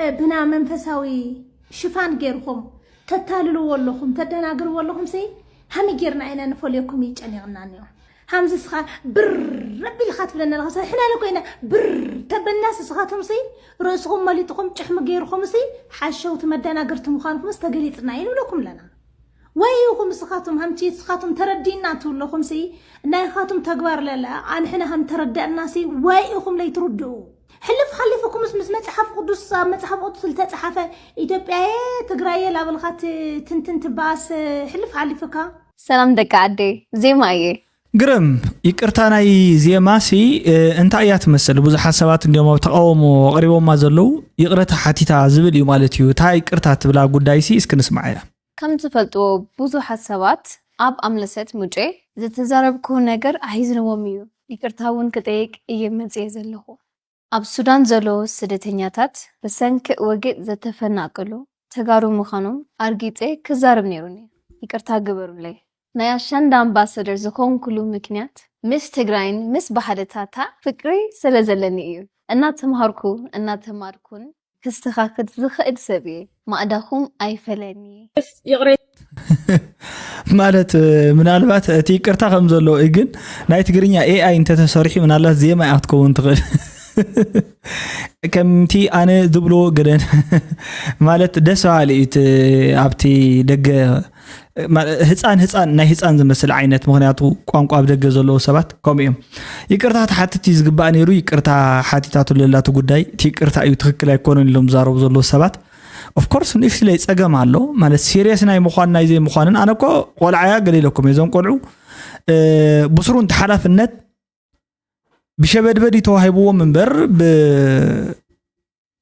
እ፣ ብና መንፈሳዊ ሽፋን ጌርኩም ተታልልዎ ኣለኹም፣ ተደናግርዎ ኣለኹም ሲ ሃሚ ጌርና ኢና ንፈልየኩም እዩ ጨኒቕና እኒኦ። ሃምዚ ስኻ ብር ኣቢልኻ ትብለና ኣለኻ። ሕና ለኮ ኢና ብር ተበልናስ ስኻቱም ሲ ርእስኹም መሊጥኹም ጭሕሚ ጌርኹም ሲ ሓሸውቲ መደናግርቲ ምዃንኩም ስ ተገሊጽና እዩ ንብለኩም ኣለና። ወይ ኢኹም ስኻቱም ሃምቲ ስኻቱም ተረዲና ትብለኹም ሲ ናይኻቱም ተግባር ለለ ኣንሕና ከም ተረዳእና ሲ ወይ ኢኹም ለይትርድኡ። ሕልፍ ሓሊፍኩምስ ምስ መጽሓፍ ቅዱስ፣ ኣብ መጽሓፍ ቅዱስ ዝተጻሓፈ ኢትዮጵያየ ትግራየ ላበልኻ ት-፣ ትንትን ትበኣስ ሕልፍ ሓሊፍካ። ሰላም ደቂ ዓደይ፣ ዜማ እየ። ግርም፣ ይቅርታ ናይ ዜማ ሲ፣ እ፣ እንታይ እያ ትመስል? ብዙሓት ሰባት እንዲዮም ኣብ ተቃውሞ ኣቅሪቦማ ዘለዉ፣ ይቅረታ ሓቲታ ዝብል እዩ ማለት እዩ። እታ ይቅርታ ትብላ ጉዳይ ሲ እስኪ ንስማዓያ። ከም ትፈልጥዎ ብዙሓት ሰባት ኣብ ኣምለሰት ሙጬ ዝተዛረብኩ ነገር ኣሒዝንዎም እዩ። ይቅርታ እውን ክጠይቅ እየ መጽየ ዘለኹ። ኣብ ሱዳን ዘለዉ ስደተኛታት ብሰንኪ ውግእ ዝተፈናቀሉ ተጋሩ ምዃኖም ኣርጊጸ ክዛረብ ነይሩኒ። ይቅርታ ግበሩለይ። ናይ ኣሻንዳ ኣምባሳደር ዝኾንኩሉ ምክንያት ምስ ትግራይን ምስ ባህልታታ ፍቅሪ ስለ ዘለኒ እዩ። እናተምሃርኩ እናተማርኩን ክስተኻኽል ዝኽእል ሰብ እየ። ማእዳኹም ኣይፈለኒ። ይቕሬ ማለት እ፣ ምናልባት እቲ ይቅርታ ከም ዘሎ እዩ፣ ግን ናይ ትግርኛ ኤኣይ እንተተሰሪሑ ምናልባት ዜማ እያ ክትከውን ትኽእል። ከምቲ ኣነ ዝብሎ ገደን ማለት ደስ በሃሊ እዩ። እቲ ኣብቲ ደገ ማ- ህፃን ህፃን ናይ ህፃን ዝመስል ዓይነት፣ ምክንያቱ ቋንቋ ኣብ ደገ ዘለዉ ሰባት ከምኡ እዮም። ይቅርታ ትሓትት እዩ ዝግባእ ነይሩ፣ ይቅርታ ሓቲታትሉ ዘላ እቲ ጉዳይ እቲ ይቅርታ እዩ ትክክል ኣይኮነን ኢሎም ዝዛረቡ ዘለዉ ሰባት። ኦፍኮርስ ንእሽትለይ ፀገም ኣሎ ማለት ሲሪየስ ናይ ምኳን ናይ ዘይምኳንን፣ ኣነ እኮ ቆልዓያ ገለ ኢለኩም እየ። እዞም ቆልዑ እ፣ ብስሩ እንተ ሓላፍነት ብሸበድበድ ተዋሂብዎም እምበር ብ-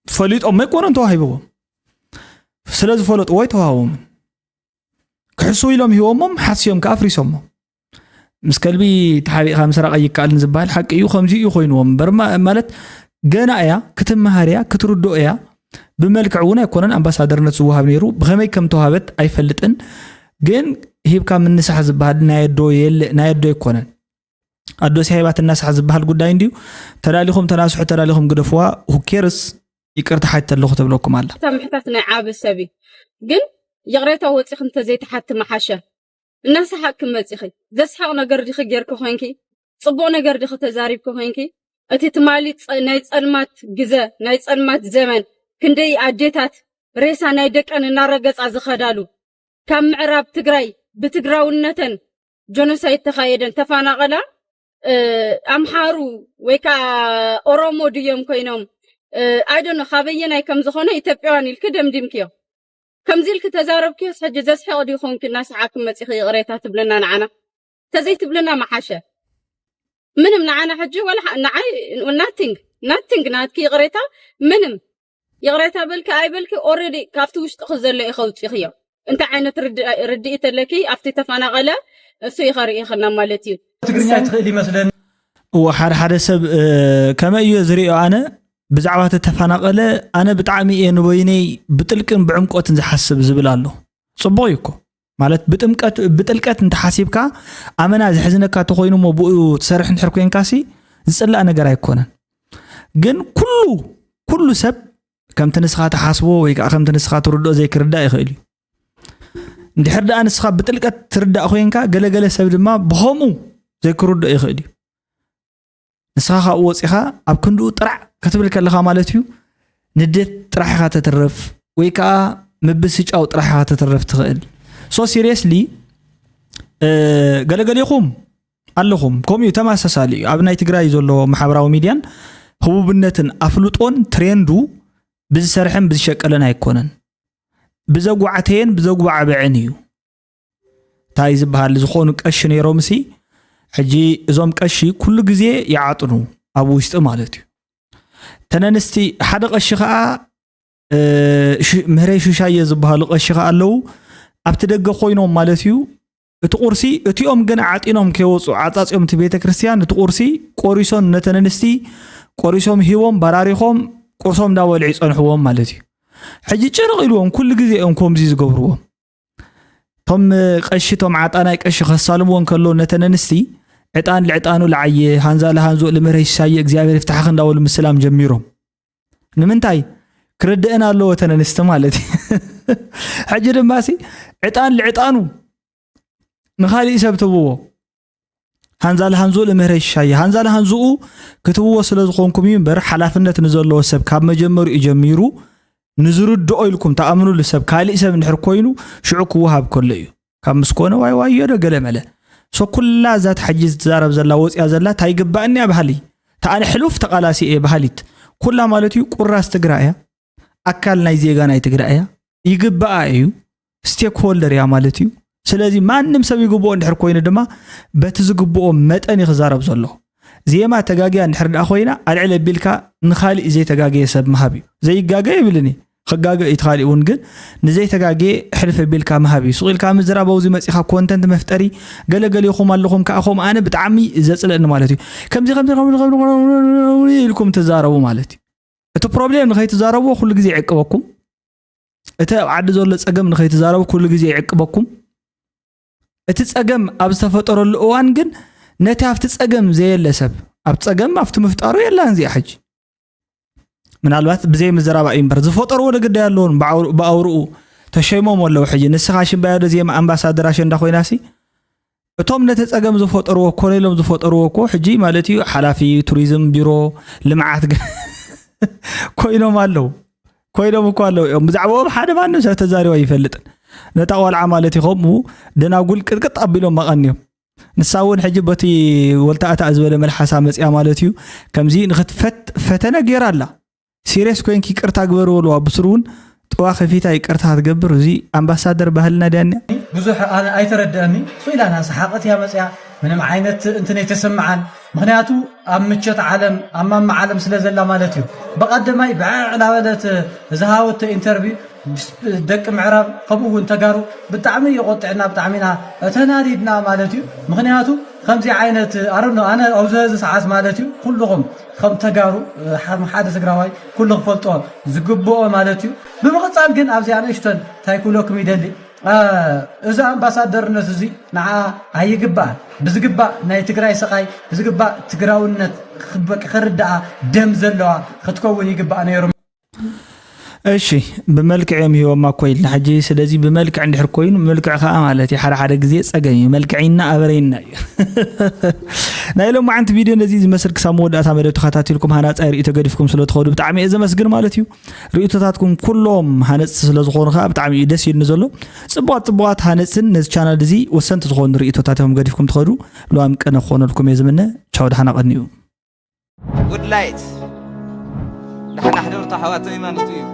ፈሊጦም ኣይኮነን ተዋሂብዎም፣ ስለ ዝፈለጥዎ ኣይተዋህቦምን። ክሕስው ኢሎም ሂቦሞም ሓስዮም ከኣ ኣፍሪሶሞ። ምስ ከልቢ ተሓቢእካ ምስራቕ ኣይከኣልን ዝበሃል ሓቂ እዩ። ከምዚ እዩ ኮይንዎም እምበር ማ- ማለት ገና እያ ክትመሃር እያ ክትርድኦ እያ። ብመልክዕ እውን ኣይኮነን ኣምባሳደርነት ዝወሃብ ነይሩ። ብኸመይ ከም ተዋህበት ኣይፈልጥን፣ ግን ሂብካ ምንሳሕ ዝበሃል ናይ ኣዶ የለ ናይ ኣዶ ኣይኮነን። ኣዶ ሲሃይባ ትናሳሕ ዝበሃል ጉዳይ እንድዩ። ተላሊኹም ተናስሑ ተላሊኹም ግደፍዋ። ሁኬርስ ይቅርታ ሓቲ ኣለኹ ተብለኩም ኣላ። እታ ምሕታት ናይ ዓቢ ሰብ እዩ። ግን ይቕሬታ ወጺኺ እንተዘይትሓቲ ምሓሸ። እናሰሓቕኪ መጺኺ። ዘስሕቕ ነገር ዲኺ ጌርኪ ኮይንኪ? ጽቡቕ ነገር ዲኺ ተዛሪብኪ ኮይንኪ? እቲ ትማሊ ጸ- ናይ ጸልማት ግዘ፣ ናይ ጸልማት ዘመን፣ ክንደይ ኣዴታት ሬሳ ናይ ደቀን እናረገጻ ዝኸዳሉ፣ ካብ ምዕራብ ትግራይ ብትግራውነተን ጀኖሳይድ ተኻየደን ተፋናቐላ ኣምሓሩ ወይ ከዓ ኦሮሞ ድዮም ኮይኖም ኣይዶኖ ካበየናይ ከም ዝኾነ ኢትዮጵያውያን ኢልኪ ደምዲምክዮ። ከምዚ ኢልኪ ተዛረብክዮስ ሕጂ ዘስሕቕ ድዩ ኮንኪ እናሰሓቅኪ መፂኺ ይቕሬታ ትብልና ንዓና? ተዘይትብልና መሓሸ። ምንም ንዓና ሕጂ ወላ ሓ- ንዓይ nothing nothing ናትኪ ይቕሬታ ምንም ይቕሬታ በልኪ ኣይበልኪ already ካብቲ ውሽጥኺ ዘሎ ኢኺ ኣውፂኽዮ። እንታይ ዓይነት ርድ- ርድኢት ኣለኪ ኣብቲ ተፈናቐለ እሱ ኢኸ ርኢኽና ማለት እዩ። ትግርኛ ትኽእል ይመስለኒ። እዎ ሓደ ሓደ ሰብ እ፣ ከመይ እዩ ዝሪኦ ኣነ ብዛዕባ እቲ ተፈናቐለ ኣነ ብጣዕሚ እየ ንበይነይ ብጥልቅን ብዕምቆትን ዝሓስብ ዝብል ኣሎ። ፅቡቕ እዩ እኮ ማለት ብጥምቀት ብጥልቀት እንተሓሲብካ ኣመና ዘሕዝነካ ተኮይኑ ሞ ብኡ ትሰርሕ እንድሕር ኮንካሲ ዝፅላእ ነገር ኣይኮነን። ግን ኩሉ ኩሉ ሰብ ከምቲ ንስኻ ትሓስቦ ወይ ከዓ ከምቲ ንስኻ ትርድኦ ዘይክርዳእ ይኽእል እዩ። እንድሕር ደኣ ንስኻ ብጥልቀት ትርዳእ ኮንካ ገለገለ ሰብ ድማ ብኸምኡ ዘይክርድኦ ይኽእል እዩ። ንስኻ ካብኡ ወፂኻ ኣብ ክንድኡ ጥራዕ ክትብል ከለኻ ማለት እዩ ንዴት ጥራሕ ኢኻ ተትርፍ ወይ ከዓ ምብስጫው ጥራሕ ኢኻ ተትርፍ ትኽእል። So seriously ገለገሌኹም ኣለኹም ከምኡ እዩ ተመሳሳሊ እዩ። ኣብ ናይ ትግራይ ዘሎ ማሕበራዊ ሚድያን ህቡብነትን ኣፍልጦን ትሬንዱ ብዝሰርሐን ብዝሸቀለን ኣይኮነን፣ ብዘጓዕተየን ብዘጓዕበዐን እዩ። እንታይ ዝበሃል ዝኾኑ ቀሺ ነይሮምሲ ሕጂ እዞም ቀሺ ኩሉ ግዜ ይዓጥኑ ኣብ ውሽጢ ማለት እዩ። ተነንስቲ ሓደ ቀሺ ከዓ እ፣ ሽ- ምህረይ ሹሻየ ዝበሃሉ ቀሺ ከዓ ኣለዉ ኣብቲ ደገ ኮይኖም ማለት እዩ። እቲ ቁርሲ እቲኦም ግን ዓጢኖም ከይወፁ ዓፃፂኦም እቲ ቤተ ክርስቲያን እቲ ቁርሲ ቆሪሶም ነተን ኣንስቲ ቆሪሶም ሂቦም ባራሪኾም ቁርሶም እንዳበልዑ ይፀንሕዎም ማለት እዩ። ሕጂ ጭንቕ ኢልዎም ኩሉ ግዜ እዮም ከምዚ ዝገብርዎም። እቶም ቀሺ እቶም ዓጣናይ ቀሺ ከሳልምዎ እንከሎ ነተን ኣንስቲ ዕጣን ልዕጣኑ ልዓየ ሃንዛ ልሃንዝኡ ልምህረይ ሽሻየ እግዚኣብሔር ይፍታሕኽ እንዳበሉ ምስላም ጀሚሮም። ንምንታይ ክርድእን ኣለዎ ተን ኣንስቲ ማለት እዩ። ሕጂ ድማ ሲ ዕጣን ልዕጣኑ ንኻሊእ ሰብ ትብዎ ሃንዛ ልሃንዝኡ ልምህረ ይሻየ ሃንዛ ልሃንዝኡ ክትብዎ ስለ ዝኾንኩም እዩ እምበር ሓላፍነት ንዘለዎ ሰብ ካብ መጀመሪኡ ጀሚሩ ንዝርድኦ ኢልኩም ተኣምኑሉ ሰብ ካሊእ ሰብ እንድሕር ኮይኑ ሽዑ ክወሃብ ከሎ እዩ። ካብ ምስ ኮነ ዋይ ዋዮ ዶ ገለ መለ። ሶ ኩላ እዛ ተሓጂ ትዛረብ ዘላ ወፅያ ዘላ ታይ ግባእኒ እያ በሃሊ ተኣነ ሕሉፍ ተቃላሲ እየ በሃሊት ኩላ ማለት እዩ። ቁራስ ትግራይ እያ፣ ኣካል ናይ ዜጋ ናይ ትግራይ እያ፣ ይግባኣ እዩ፣ ስቴክ ሆልደር እያ ማለት እዩ። ስለዚ ማንም ሰብ ይግብኦ እንድሕር ኮይኑ ድማ በቲ ዝግብኦ መጠን እዩ ክዛረብ ዘሎ። ዜማ ተጋግያ እንድሕር ደኣ ኮይና ኣልዕል ኣቢልካ ንኻሊእ ዘይተጋገየ ሰብ ምሃብ እዩ። ዘይጋገ ይብልን እዩ። ክጋገ እዩ ተኻሊእ እውን ግን ንዘይተጋገየ ሕልፍ ኣቢልካ ምሃብ እዩ። ሱቕ ኢልካ ምዝራብ ኣብዚ መፂኻ ኮንተንት መፍጠሪ ገለገሊኹም ኣለኹም ከዓ ከምኡ ኣነ ብጣዕሚ ዘፅልእኒ ማለት እዩ። ከምዚ ከምዚ ከምዚ ከምዚ ኢልኩም ትዛረቡ ማለት እዩ። እቲ ፕሮብሌም ንኸይትዛረብዎ ኩሉ ግዜ ይዕቅበኩም። እቲ ኣብ ዓዲ ዘሎ ፀገም ንኸይትዛረቡ ኩሉ ግዜ ይዕቅበኩም። እቲ ፀገም ኣብ ዝተፈጠረሉ እዋን ግን ነቲ ኣብቲ ፀገም ዘየለ ሰብ ኣብ ፀገም ኣብቲ ምፍጣሩ የላን እዚኣ ሕጂ ምናልባት ብዘይ ምዝራባ እዩ እምበር ዝፈጠርዎ ዶ ግዳይ ኣለዎን ብኣውርኡ ተሸይሞም ኣለዉ ሕጂ ንስኻ ሽምባያ ዶ ዜማ ኣምባሳደር ኣሸንዳ ኮይናሲ እቶም ነቲ ፀገም ዝፈጠርዎ ኮነ ኢሎም ዝፈጠርዎ እኮ ሕጂ ማለት እዩ ሓላፊ ቱሪዝም ቢሮ ልምዓት ኮይኖም ኣለዉ ኮይኖም እኮ ኣለዉ እዮም ብዛዕባኦም ሓደ ማንም ሰብ ተዛሪቡ ኣይፈልጥን ነታ ቆልዓ ማለት እዩ ከምኡ ደናጉል ቅጥቅጥ ኣቢሎም መቐንዮም ንሳ እውን ሕጂ በቲ ወልታእታ ዝበለ መልሓሳ መፅያ ማለት እዩ ከምዚ ንክትፈት ፈተነ ገይራ ኣላ ሲሬስ ኮይንኪ ይቅርታ ግበሪ በልዋ ብስሩ እውን ጥዋ ከፊታ ይቅርታ ክትገብር እዚ ኣምባሳደር ባህልና ድያኒ ብዙሕ ኣነ ኣይተረድአኒ ሱ ኢላ ናስ ሓቀት እያ መፅያ ምንም ዓይነት እንትን ኣይተሰምዓን ምክንያቱ ኣብ ምቸት ዓለም ኣብ ማማ ዓለም ስለ ዘላ ማለት እዩ ብቀደማይ ብዕዕ ላበለት ዝሃወቶ ኢንተርቪው ደቂ ምዕራብ ከምኡ እውን ተጋሩ ብጣዕሚ የቆጥዕና ብጣዕሚ ኢና ተናዲድና ማለት እዩ ምክንያቱ ከምዚ ዓይነት ኣረኖ ኣነ ኣብዚ ዚ ሰዓት ማለት እዩ ኩልኹም ከም ተጋሩ ሓደ ትግራዋይ ኩሉ ክፈልጦ ዝግብኦ ማለት እዩ ብምቕፃል ግን ኣብዚኣ ንእሽቶን እንታይ ክብለኩም ይደሊ እዚ ኣምባሳደርነት እዚ ንዓ ኣይግባእ ብዝግባእ ናይ ትግራይ ሰቃይ ብዝግባእ ትግራውነት ክርዳኣ ደም ዘለዋ ክትከውን ይግባእ ነይሩ እሺ ብመልክዕ እዮም ሂቦማ እኮ ኢልና ሕጂ ስለዚ ብመልክዕ እንድሕር ኮይኑ መልክዕ ከዓ ማለት እዩ ሓደ ሓደ ግዜ ፀገም እዩ መልክዐይና ኣበረይና እዩ ናይ ሎማዓንቲ ቪድዮ ነዚ ዝመስል ክሳብ መወዳእታ መደብ ተኸታቲልኩም ሃናፃይ ርእቶ ገዲፍኩም ስለ ትኸዱ ብጣዕሚ እየ ዘመስግን ማለት እዩ ርእቶታትኩም ኩሎም ሃነፅቲ ስለ ዝኾኑ ከዓ ብጣዕሚ እዩ ደስ ኢልኒ ዘሎ ፅቡቃት ፅቡቃት ሃነፅትን ነዚ ቻናል እዚ ወሰንቲ ዝኾኑ ርእቶታት እዮም ገዲፍኩም ትኸዱ ለዋም ቀነ ክኾነልኩም እየ ዝምነ ቻው ደሓና ቀንዩ ጉድ ላይት ዳሕና ሕደርቶ ኣሕዋተይ ማለት እዩ